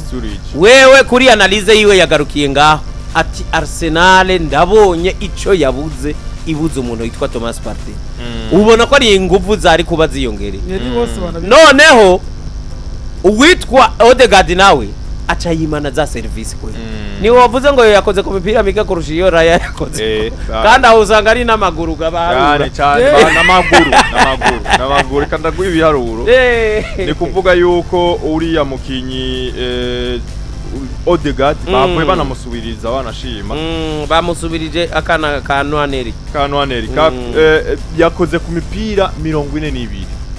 Sturridge. Wewe kuri analyse yiwe yagarukiye ngaho ati Arsenal ndabonye ico yabuze, ibuze umuntu witwa Thomas Partey. Ubona ko ari inguvu zari kuba ziyongereye. Ni bose banabi. Noneho uwitwa Odegaard nawe aca yimana za service kwe. Niwe wavuze ngo yakoze ku mipira mike kurusha iyo Raya yakoze, kandi aho usanga ari n'amaguru gabaharura. Cyane cyane. N'amaguru, reka ndaguha ibiharuro. Ni kuvuga yuko uriya mukinyi Odegaard bavuye banamusubiriza, banashima. Bamusubirije akana ka Nwaneri. Ka Nwaneri yakoze ku mipira 42,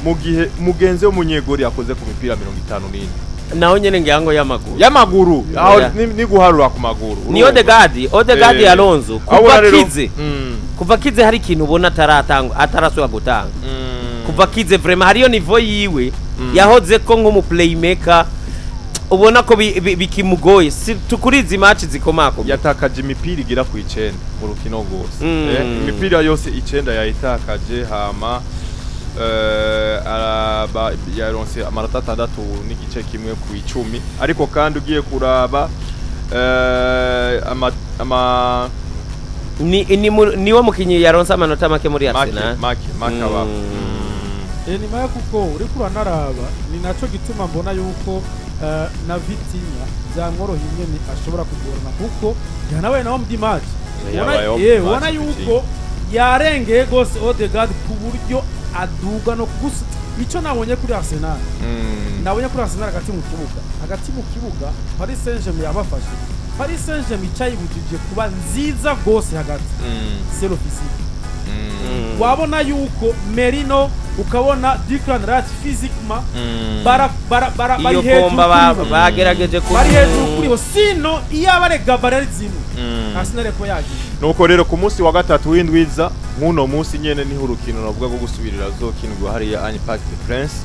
mu gihe mugenzi w'umunyegori yakoze ku mipira 54. Naho nyene ngira ngo y'amaguru. Y'amaguru aho. Oya. Ni guharura ku maguru. Ni Urumva? Odegaard, Alonso Aho kuva ubona rero- kize, kuva kize hari ikintu ubona ataratanga, atarasubira gutanga. Kuva kize vraiment hariyo niveau yiwe yahoze ko nk'umu playmaker, ubona ko bikimugoye si kuri izi match zikomakomeye. Yatakaje imipira igera ku 9 mu rukino rwose. Imipira yose 9 yayitakaje. Hama araba yaronse amanota 6.5 ku 10. Ariko kandi ugiye kuraba ama Ni niwe mukinyi yaronse amanota make muri make Arsenal. Make aba. Ni maya kuko uriko uranaraba, ni naco gituma mbona yuko na Vitinha byamworoheye nyene, ashobora kugorana kuko yanabaye nawe muri match. Yabaye Ubona off match ubona Vitinha. yuko yarengeye gose Odegaard ku buryo aduga no gusa. Ico nabonye kuri Arsenal, nabonye kuri Arsenal hagati mu kibuga Paris Saint-Germain yabafashe. Paris Saint-Germain icayibujije kuba nziza gose hagati, c'est le physique. Wabona yuko Merino, ukabona Declan Rice, physiquement bara bara bara bari Iyo hejuru komba kuri bo. bagerageje ku Bari hejuru kuri bo, sino iyo abare Gabriel ari zimwe, Arsenal ko yagiye. Nuko rero ku munsi wa gatatu w'indwiza, nk'uno munsi nyene, niho urukino navuga rwo gusubirira ruzokinirwa hariya Anyi Parc des Princes,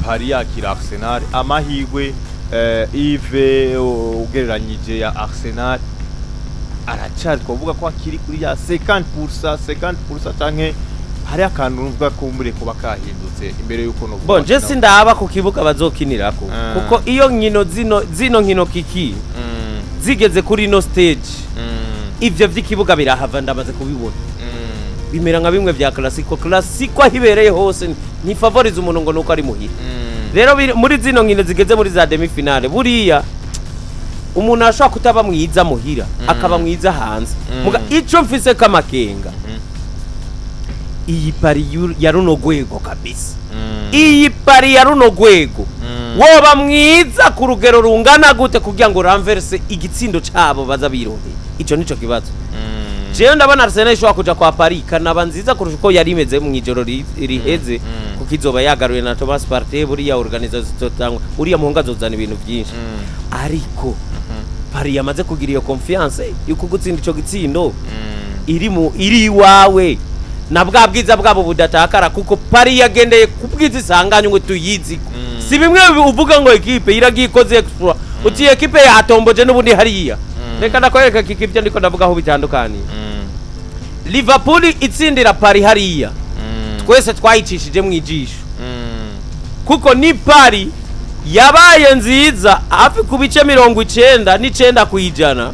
Paris yakira Arsenal. Amahirwe, Yves, ugereranyije ya Arsenal aracari, twavuga ko akiri kuri ya 50% 50%, canke hari akantu nuvuga ko mbure kuba kahindutse imbere yuko no Bon, je sindaba ku kibuga bazokinirako, kuko iyo nkino zino nkino kiki zigeze kuri ino stage, ivyo vy'ikibuga birahava. Ndamaze kubibona bimera nka bimwe vya Classico. Classico aho ibereye hose ntifavoriza umuntu ngo nuko ari muhira. Rero muri zino nkino zigeze muri za demi finale, buriya umuntu ashobora kutaba mwiza muhira, akaba mwiza hanze. Muga ico mfise kamakenga, iyi Paris ya runo rwego kabisa, iyi Paris ya runo rwego, woba mwiza ku rugero rungana gute kugira ngo renverse igitsindo cabo baza bironkeye? Ico nico kibazo. Jewe ndabona Arsenal ishobora kuja kwa Paris ikanaba nziza kurusha uko yari imeze mu ijoro riheze, kuko izoba yagaruye na Thomas Partey. Buriya organisation zizotangwa, uriya muhungu azozana ibintu byinshi. Ariko Paris yamaze kugira iyo confiance yuko gutsinda ico gitsindo iri mu iri iwawe na bwa bwiza bwabo budatakara, kuko Paris yagendeye ku bwiza isanganywe ngo tuyizi. Si bimwe uvuga ngo ekipe iragiye ikoze exploit, uti ekipe yatomboje n'ubundi hariya. Reka ndakwereka kiki ibyo ndiko ndavuga aho bitandukaniye. Liverpool itsindira Paris hariya, twese twayicishije mu ijisho, kuko ni Paris yabaye nziza hafi ku bice 99%.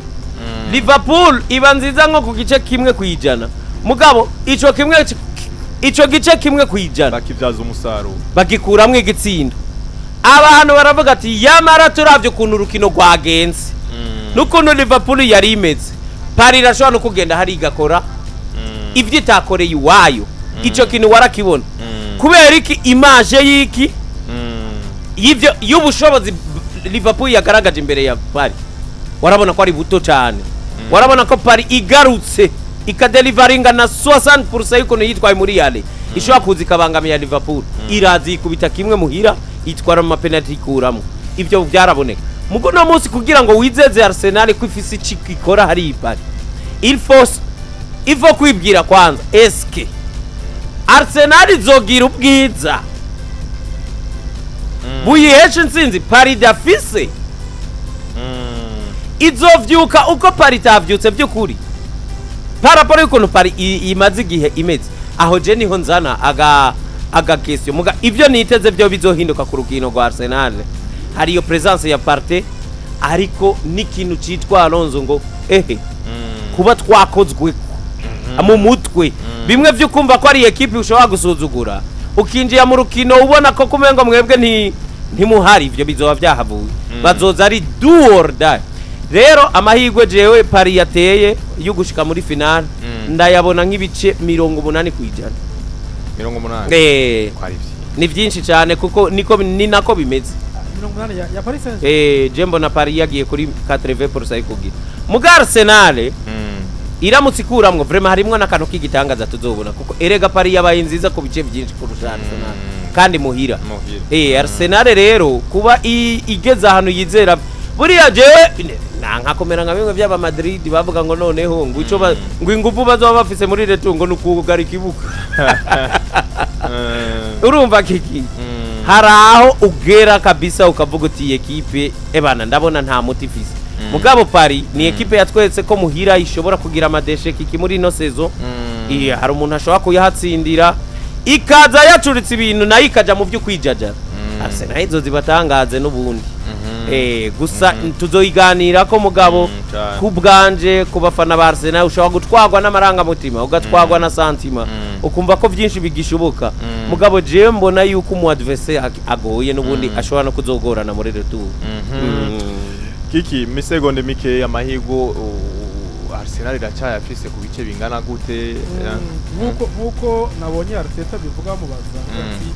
Liverpool iba nziza nko ku gice 1%. Mugabo ico kimwe, ico gice 1%, bakibyaza umusaruro, bagikuramwo igitsindo. Abantu baravuga ati yamara turavye ukuntu urukino rwagenze n'ukuntu Liverpool yari imeze, Paris irashobora no kugenda hari igakora ivyo itakoreye iwayo. Ico kintu warakibona kubera iki? Image y'iki y'ivyo y'ubushobozi Liverpool yagaragaje imbere ya Paris, warabona ko ari buto cyane. Warabona ko Paris igarutse ikadelivaringa na 60% y'ukuntu yitwaye muri yale, ishobora kuza ikabangamiya Liverpool. Iraza ikubita kimwe muhira, itwara mu mapenalty, ikuramo. Ibyo byaraboneka. Mugo no munsi, kugira ngo wizeze Arsenal ko ifise ico ikora hari Paris, il faut kwibwira kwanza: eske Arsenal izogira ubwiza buyihesha intsinzi Paris idafise? Izovyuka uko Paris itavyutse by'ukuri par rapport y'ukuntu Paris imaze igihe imeze? Aho je niho nzana aga question. Muga ivyo niteze byo bizohinduka ku rukino rwa Arsenal, hari iyo présence ya Partey, ariko n'ikintu citwa Alonso ngo ehe kuba twakozwe mu mutwe, bimwe byo kumva ko ari ekipi ushobora gusuzugura, ukinjira mu rukino ubona ko kumengo mwebwe ntimuhari, ivyo bizoba byahavuye. Bazoza ari do or die. Rero amahirwe jewe Paris yateye yo gushika muri finale, ndayabona nk'ibice 80%. 80? Eh. Ko ari vyinshi. Ni byinshi cyane, kuko niko ni nako bimeze. 80 ya Paris Saint-Germain. Je mbona Paris yagiye kuri 80% ikugira. Muga Arsenal iramutse ikuramwo, vraiment harimwo n'akantu k'igitangaza tuzobona, kuko erega Paris yabaye nziza ku bice byinshi kurusha Arsenal kandi muhira. Muhira. Arsenal rero kuba igeze ahantu yizera, buriya jewe nankakomera nka bimwe by'aba Madrid bavuga ngo noneho ngo ico ngo ingufu bazoba bafise muri retour ngo nukugara ikibuga. Urumva kiki, hari aho ugera kabisa ukavuga uti iyi ekipe ebana ndabona nta muti ifise. Mugabo Paris ni ekipe yatweretse ko muhira ishobora kugira ama déchets kiki muri ino saison. Iya, hari umuntu ashobora kuyahatsindira, ikaza yacuritse ibintu nayo ikaja mu byo kwijajara. Arsenal izo zibatangaze n'ubundi. Gusa tuzoyiganira ko, mugabo Cane. ku bwanje, ku bafana ba Arsenal, ushobora gutwarwa n'amarangamutima, ugatwarwa na sentiment, ukumva ko byinshi bigishoboka. Mugabo jewe mbona yuko umu adversaire agoye n'ubundi, ashobora no kuzogorana muri retour. Kiki, misegonde mike, amahigo Arsenal iracyayafise ku bice bingana gute? Nkuko nabonye Arteta bivuga, mubaza ati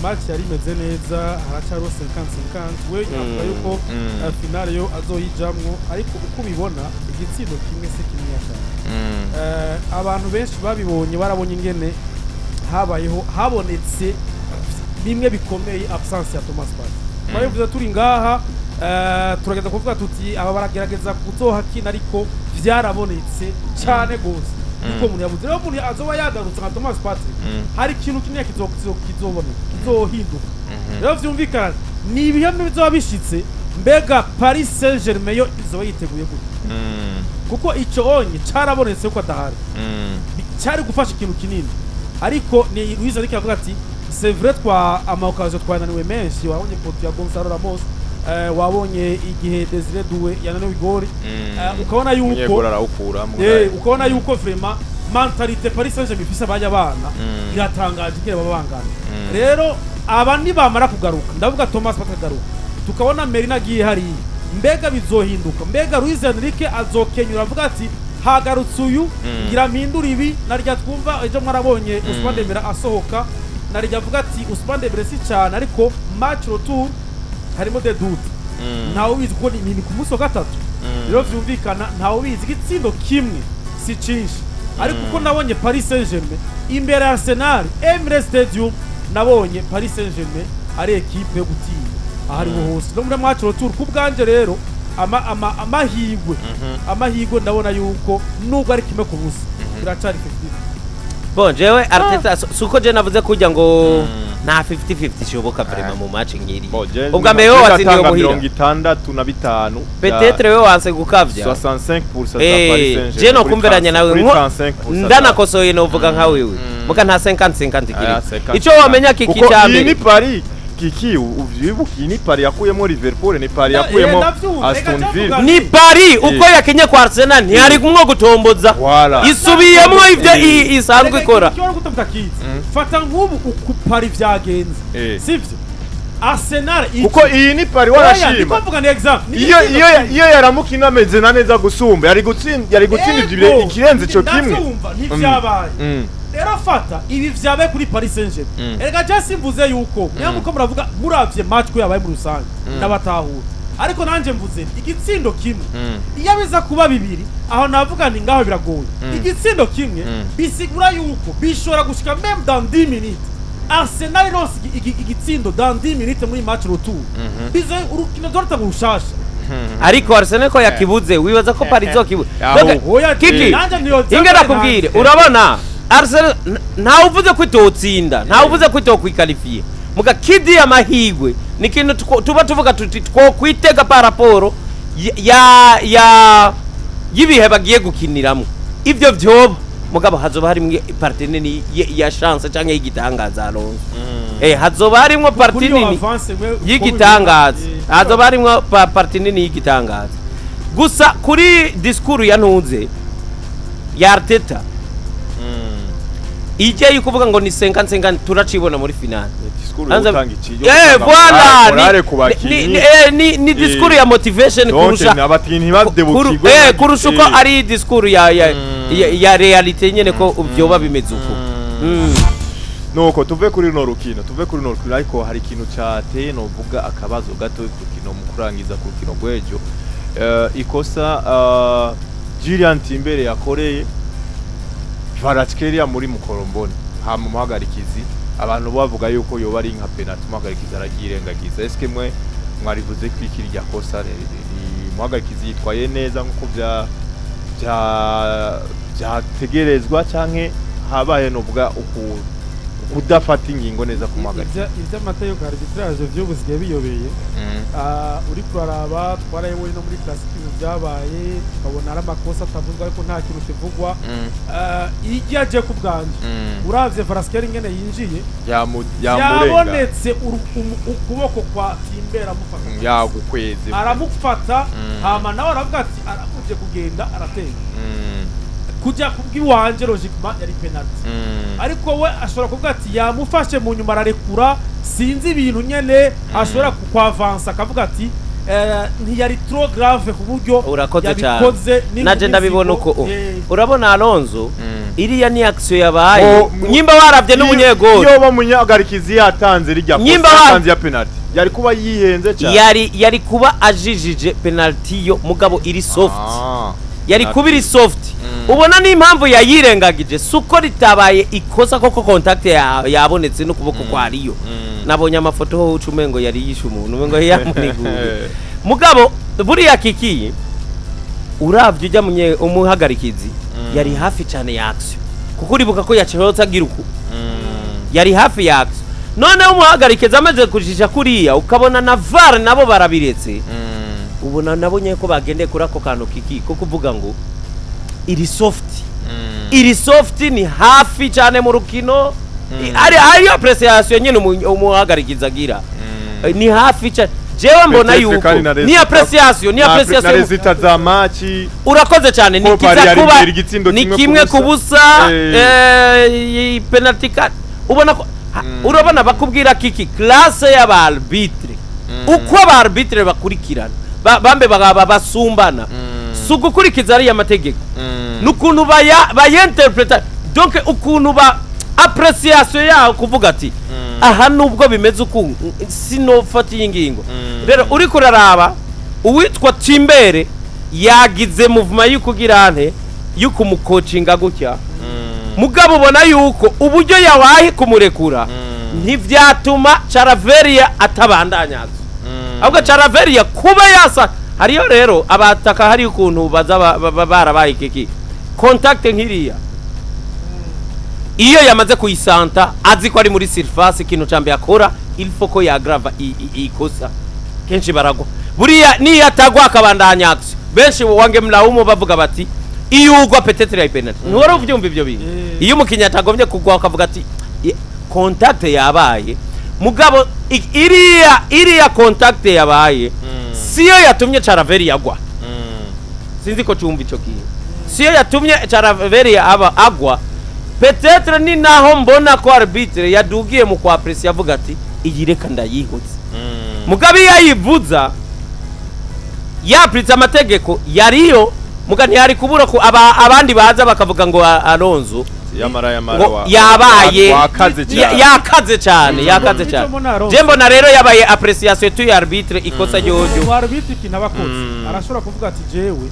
match yari imeze neza, haracyariho 50-50, we avuga yuko finale yo azoyijamwo, ariko uko ubibona igitsindo kimwe se kimwe cyane. Abantu benshi babibonye barabonye ingene habayeho, habonetse bimwe bikomeye absence ya Thomas Partey. Twabivuze turi ngaha, turageza kuvuga tuti aba baragerageza kuzohakina, ariko vyarabonetse cyane gose niko umuntu yabuze. Rero umuntu azoba yagarutse nka Thomas Partey, hari ikintu kimwe kizoboneka, kizohinduka. Rero vyumvikana ni ibihe bizoba bishitse. Mbega Paris Saint-Germain yo izoba yiteguye gute? Kuko ico onye carabonetse ko adahari, cyari gufasha ikintu kinini. Ariko ni Luis Enrique avuga ati c'est vrai, twa ama occasion twananiwe menshi, wabonye poteau ya Gonzalo Ramos, wabonye igihe Desire Doué yananiwe igori, ukabona yuko Umunyegoli arawukuramo. Ukabona yuko vraiment mentalité Paris Saint-Germain ifise abajya bana iratangaje ingene baba bangana. Rero aba nibamara kugaruka, ndavuga Thomas batagaruka, tukabona Merino agiye hariya, mbega bizohinduka? Mbega Luis Enrique azokenyura avuga ati hagarutse uyu, ngira mpindura ibi? Narya twumva ejo mwarabonye Ousmane Dembele asohoka, narya avuga ati Ousmane Dembele si cyane, ariko match retour harimo des doutes, ntawe ubizi kuko ni ku munsi wa gatatu. Rero vyumvikana ntawe ubizi, igitsindo kimwe si cinshi. Ariko uko nabonye Paris Saint-Germain imbere ya Arsenal, Emirates Stadium, nabonye Paris Saint-Germain ari ekipe yo gutinya aho ariho hose no muri match retour. Ku bwanje rero ama, amahirwe ndabona yuko nubwo ari 1-0, biracari 50. Bon, jewe Arteta suko je navuze kujya ngo nta 50-50 ishoboka vraiment mu match nk'iri. Bon, je Ubwa mbere wowe watsindiwe ndatanga muhira. 65. Peut-être wewe wanse gukavya. 65% za Paris Saint-Germain Je no kumveranya nawe kuri nko 35% ndanakosoye novuga nka wewe, muga nta 50-50 kiri. Aya, 50. Ico wamenya kiki Kuko cya iyi ni mbere Paris kiki, uvyibuka, iyi ni Paris yakuyemo Liverpool, ni Paris yakuyemo Ndavyumva, reka Aston Villa. ndavuga. Ni Paris uko yakinye kwa Arsenal, ntiyari kumwo gutomboza. Voilà. Isubiyemwo ivyo isanzwe ikora. Ikibazo gute mutakizi? Fata nk'ubu uku Paris vyagenze, sivyo? Arsenal Kuko iyi ni Paris Oya, warashima. ndiko mvuga ni example. Ni Iyo igitsindo iyo kimwe. Iyo yaramuka inameze na neza gusumba, yari gutsinda ivyo Ego, ikirenze ico kimwe. ndavyumva, ntivyabaye. Rero fata ibi vyabaye kuri Paris Saint-Germain. Erega je simvuze yuko nyamuko muravuga, muravye match ko yabaye muri rusange, ndabatahura. Ariko nanje mvuze igitsindo kimwe, iyo biza kuba bibiri aho navuga ni ngaho biragoye. Igitsindo kimwe bisigura yuko bishobora gushika même dans 10 minutes. Arsenal ironse igitsindo dans 10 minutes muri match retour, bize urukino dorota rushasha. Ariko Arsenal ko yakibuze, wibaza ko Paris izokibuze? Aho. Donc, Oya, kiki nanje niyo inge nakubwire, urabona Arsenal ntawe uvuze ko itotsinda, ntawe uvuze ko itokwikalifiye, muga kidi amahigwe ni ikintu tuba tuvuga tuti twokwitega par rapport ya y'ibihe bagiye gukiniramo ivyo vyoba. Mugabo hazoba harimwo partie nini ya chance canke y'igitangaza, Alonso. Hazoba harimwo partie nini y'igitangaza, hazoba harimwo partie nini y'igitangaza. Gusa kuri discours ya ntunze ya Arteta ijya yukuvuga ngo ni 50-50, turacibona muri finale. Discours yo gutanga Voilà, morale ku bakinyi. Ni discours ya motivation Donc kurusha abakinyi ntibadebukirwe. Kurusha uko ari discours ya réalité nyene ko vyoba bimeze uko. Nuko tuve kuri runo rukino, ariko hari ikintu cateye novuga akabazo gato ku rukino, mu kurangiza ku rukino rw'ejo. Ikosa Julian Timber yakoreye Kvaratskhelia muri Mukorombone, hama umuhagarikizi, abantu bavuga yuko yoba ari nka penalty, umuhagarikizi araryirengagiza. Eske mwe mwarivuze ko iki rya kosa umuhagarikizi yitwaye neza nkuko vya vyategerezwa, canke habaye novuga uku kudafata ingingo neza ku muhagarikizi? Ivy'amategeko ya arbitrage vy'ubu bisigaye biyobeye. Uriko uraraba, twarayibonye no muri classique, ibintu vyabaye tukabona ari amakosa atavuzwa, ariko nta kintu kivugwa. Ijya aje ku bwanje, uravye Kvaratskhelia ingene yinjiye, Yamurenga. Yabonetse ukuboko kwa Timber amufata, Yagukweze. aramufata. Hama nawe aravuga ati aramuje kugenda aratera kujya kubw'iwanje, logiquement yari penalty. Ariko we ashobora kuvuga ati yamufashe mu nyuma ararekura, sinzi ibintu nyene ashobora kwavansa akavuga ati ntiyari trop grave ku buryo Urakoze cyane. yabikoze. Naje ndabibona uko urabona Alonso, iriya ni action yabaye Oh, nyimba waravye n'umunyegori. Iyo bamunyagarikizi yatanze rijya kosa, Nyimba yatanze ya penalty, yari kuba yihenze cyane. Yari kuba ajijije penalty yo, mugabo iri soft. Yari kuba iri soft. Ubona n'impamvu yayirengagije suko ritabaye ikosa koko, contact yabonetse n'ukuboko kwa Rio. Nabonye amafoto ho uca umengo yari yishe umuntu, umengo yamuniguye. Mugabo buriya kikiye uravye ujya munye umuhagarikizi yari hafi cyane ya action, kuko uribuka ko yaciye agira uku, yari hafi ya action. Noneho umuhagarikizi amaze kujisha kuriya, ukabona na VAR nabo barabiretse. Ubona nabo nyene ko bagendeye kuri ako kantu kiki ko kuvuga ngo iri soft, iri soft, ni hafi cyane mu rukino. Ari ariyo appréciation nyene umuhagarikizi agira. Ni hafi cyane. Jewe mbona Peut-être yuko kandi na ni appréciation, ni na appréciation. Résultat za match. Urakoze cyane, ni Ko Paris kiza yari kuba imbere igitsindo ni kimwe kimwe ku ku busa. busa. Penalty cut ubona ko urabona bakubwira kiki classe y'aba arbitre, uko aba arbitre bakurikirana, bambe bagaba basumbana, si ugukurikiza ariya mategeko, n'ukuntu bayinterpreta, donc ukuntu ba appréciation yaho kuvuga ati aha nubwo bimeze uku sinofata iyi ngingo. Rero uriko uraraba uwitwa Timber yagize mouvement y'ukugira nte y'ukumukocinga gutya, mugabo ubona yuko uburyo yawaye kumurekura ntivyatuma Kvaratskhelia atabandanya, ahubwo Kvaratskhelia kuba yasa hariyo. Rero abataka hari ukuntu baza barabaye kiki contact nkiriya, iyo yamaze kuyisanta azi ko ari muri surface, ikintu ca mbere akora il faut ko yagrava ikosa. Kenshi baragwa buriya, niyo atagwa akabandanya action, benshi wange mlaumu bavuga bati iyo ugwa peut-être ya penalty. Ntiwari uvyumva ivyo bintu? Iyo umukinnyi atagombye kugwa akavuga ati contact yabaye, mugabo iriya contact yabaye siyo yatumye Kvaratskhelia yagwa. Sinzi ko cyumva ico kintu, siyo yatumye Kvaratskhelia aba agwa. Peut-être ni naho mbona ko arbitre yadugiye mu kwa press yavuga ati iyi reka ndayihutse. Mugabe iyo ayivuza yapuritse amategeko yariyo, muga ntiyari kubura ko abandi baza bakavuga ngo Alonso Yamara yamara ngo yabaye wakaze cyane. Yakaze cyane, yakaze Nico cyane. mbona Alonso. Je mbona rero yabaye appréciation tu arbitre, ikosa ryoryo. Umu arbitre ikintu aba akoze, arashobora kuvuga ati jewe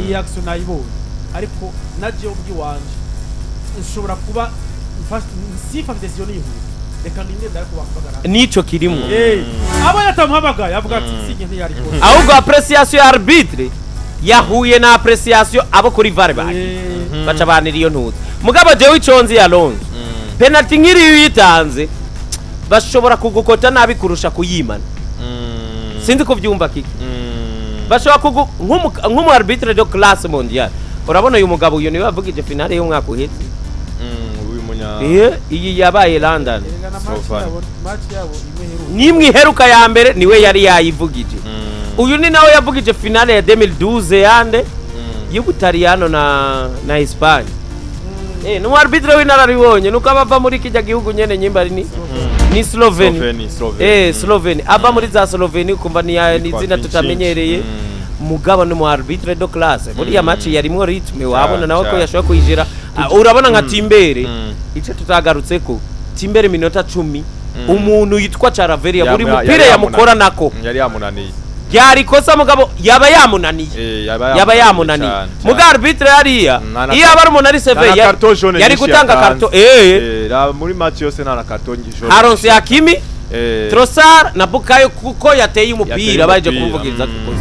iyi action nayibonye, ariko na jewe ubwiwanje nshobora kuba sifata décision nihuta, reka ninde ndare kubahamagara. Nico kirimwo. Abo yatamuhamagaye avuga ati sinye ntiyari kosa. Ahubwo appréciation ya arbitre yahuye na appréciation abo kuri VAR bagize, baca banira iyo ntuza. Mugabo jewe iconzi ya Alonso, penalty nk'iriyo uyitanze bashobora kugukota nabi kurusha kuyimana. Sinzi ko vyumva kiki, bashobora kugu nk'umu arbitre de classe mondiale. Urabona uyu mugabo, uyu niwe yavugije finale y'umwaka uheze. Uyu munya Iyi yabaye London. Erega na match Slovenia. yabo, match yabo imwe iheruka. Nimwe iheruka ya mbere niwe yari yayivugije. Uyu ni nawe yavugije finale ya 2012 yande y'Ubutaliyano na Espagne. Ni arbitre w'inararibonye, nuko abava muri kijya gihugu nyene nyimba ari ni Slovenia. Sloveni, Sloveni. Slovenia, ava muri za Slovenia, ukumva ni Yitwa izina Vincenzo. tutamenyereye. Mugabo ni mu arbitre de classe. Buriya match yarimwo rythme, wabona nawe ko Cyane. yashoboye kuyijira. Urabona nka Timber, ico tutagarutseko. Timber iminota 10, umuntu yitwa Kvaratskhelia buri mupira yari yamukora nako Yari yamunaniye. Byari ikosa, mugabo yaba yamunaniye. Yaba Yaba yamunaniye. cane, Muga cane. arbitre hariya, Nta iyo aba ari umuntu ari nta na sévère, carton jaune yari nyinshi gutanga yatanze. carton. Muri match yose nta na carton jaune. Haronse Hakimi, Trossard na Bukayo, kuko yateye Yateye umupira baje umupira. kumuvugiriza kukosa.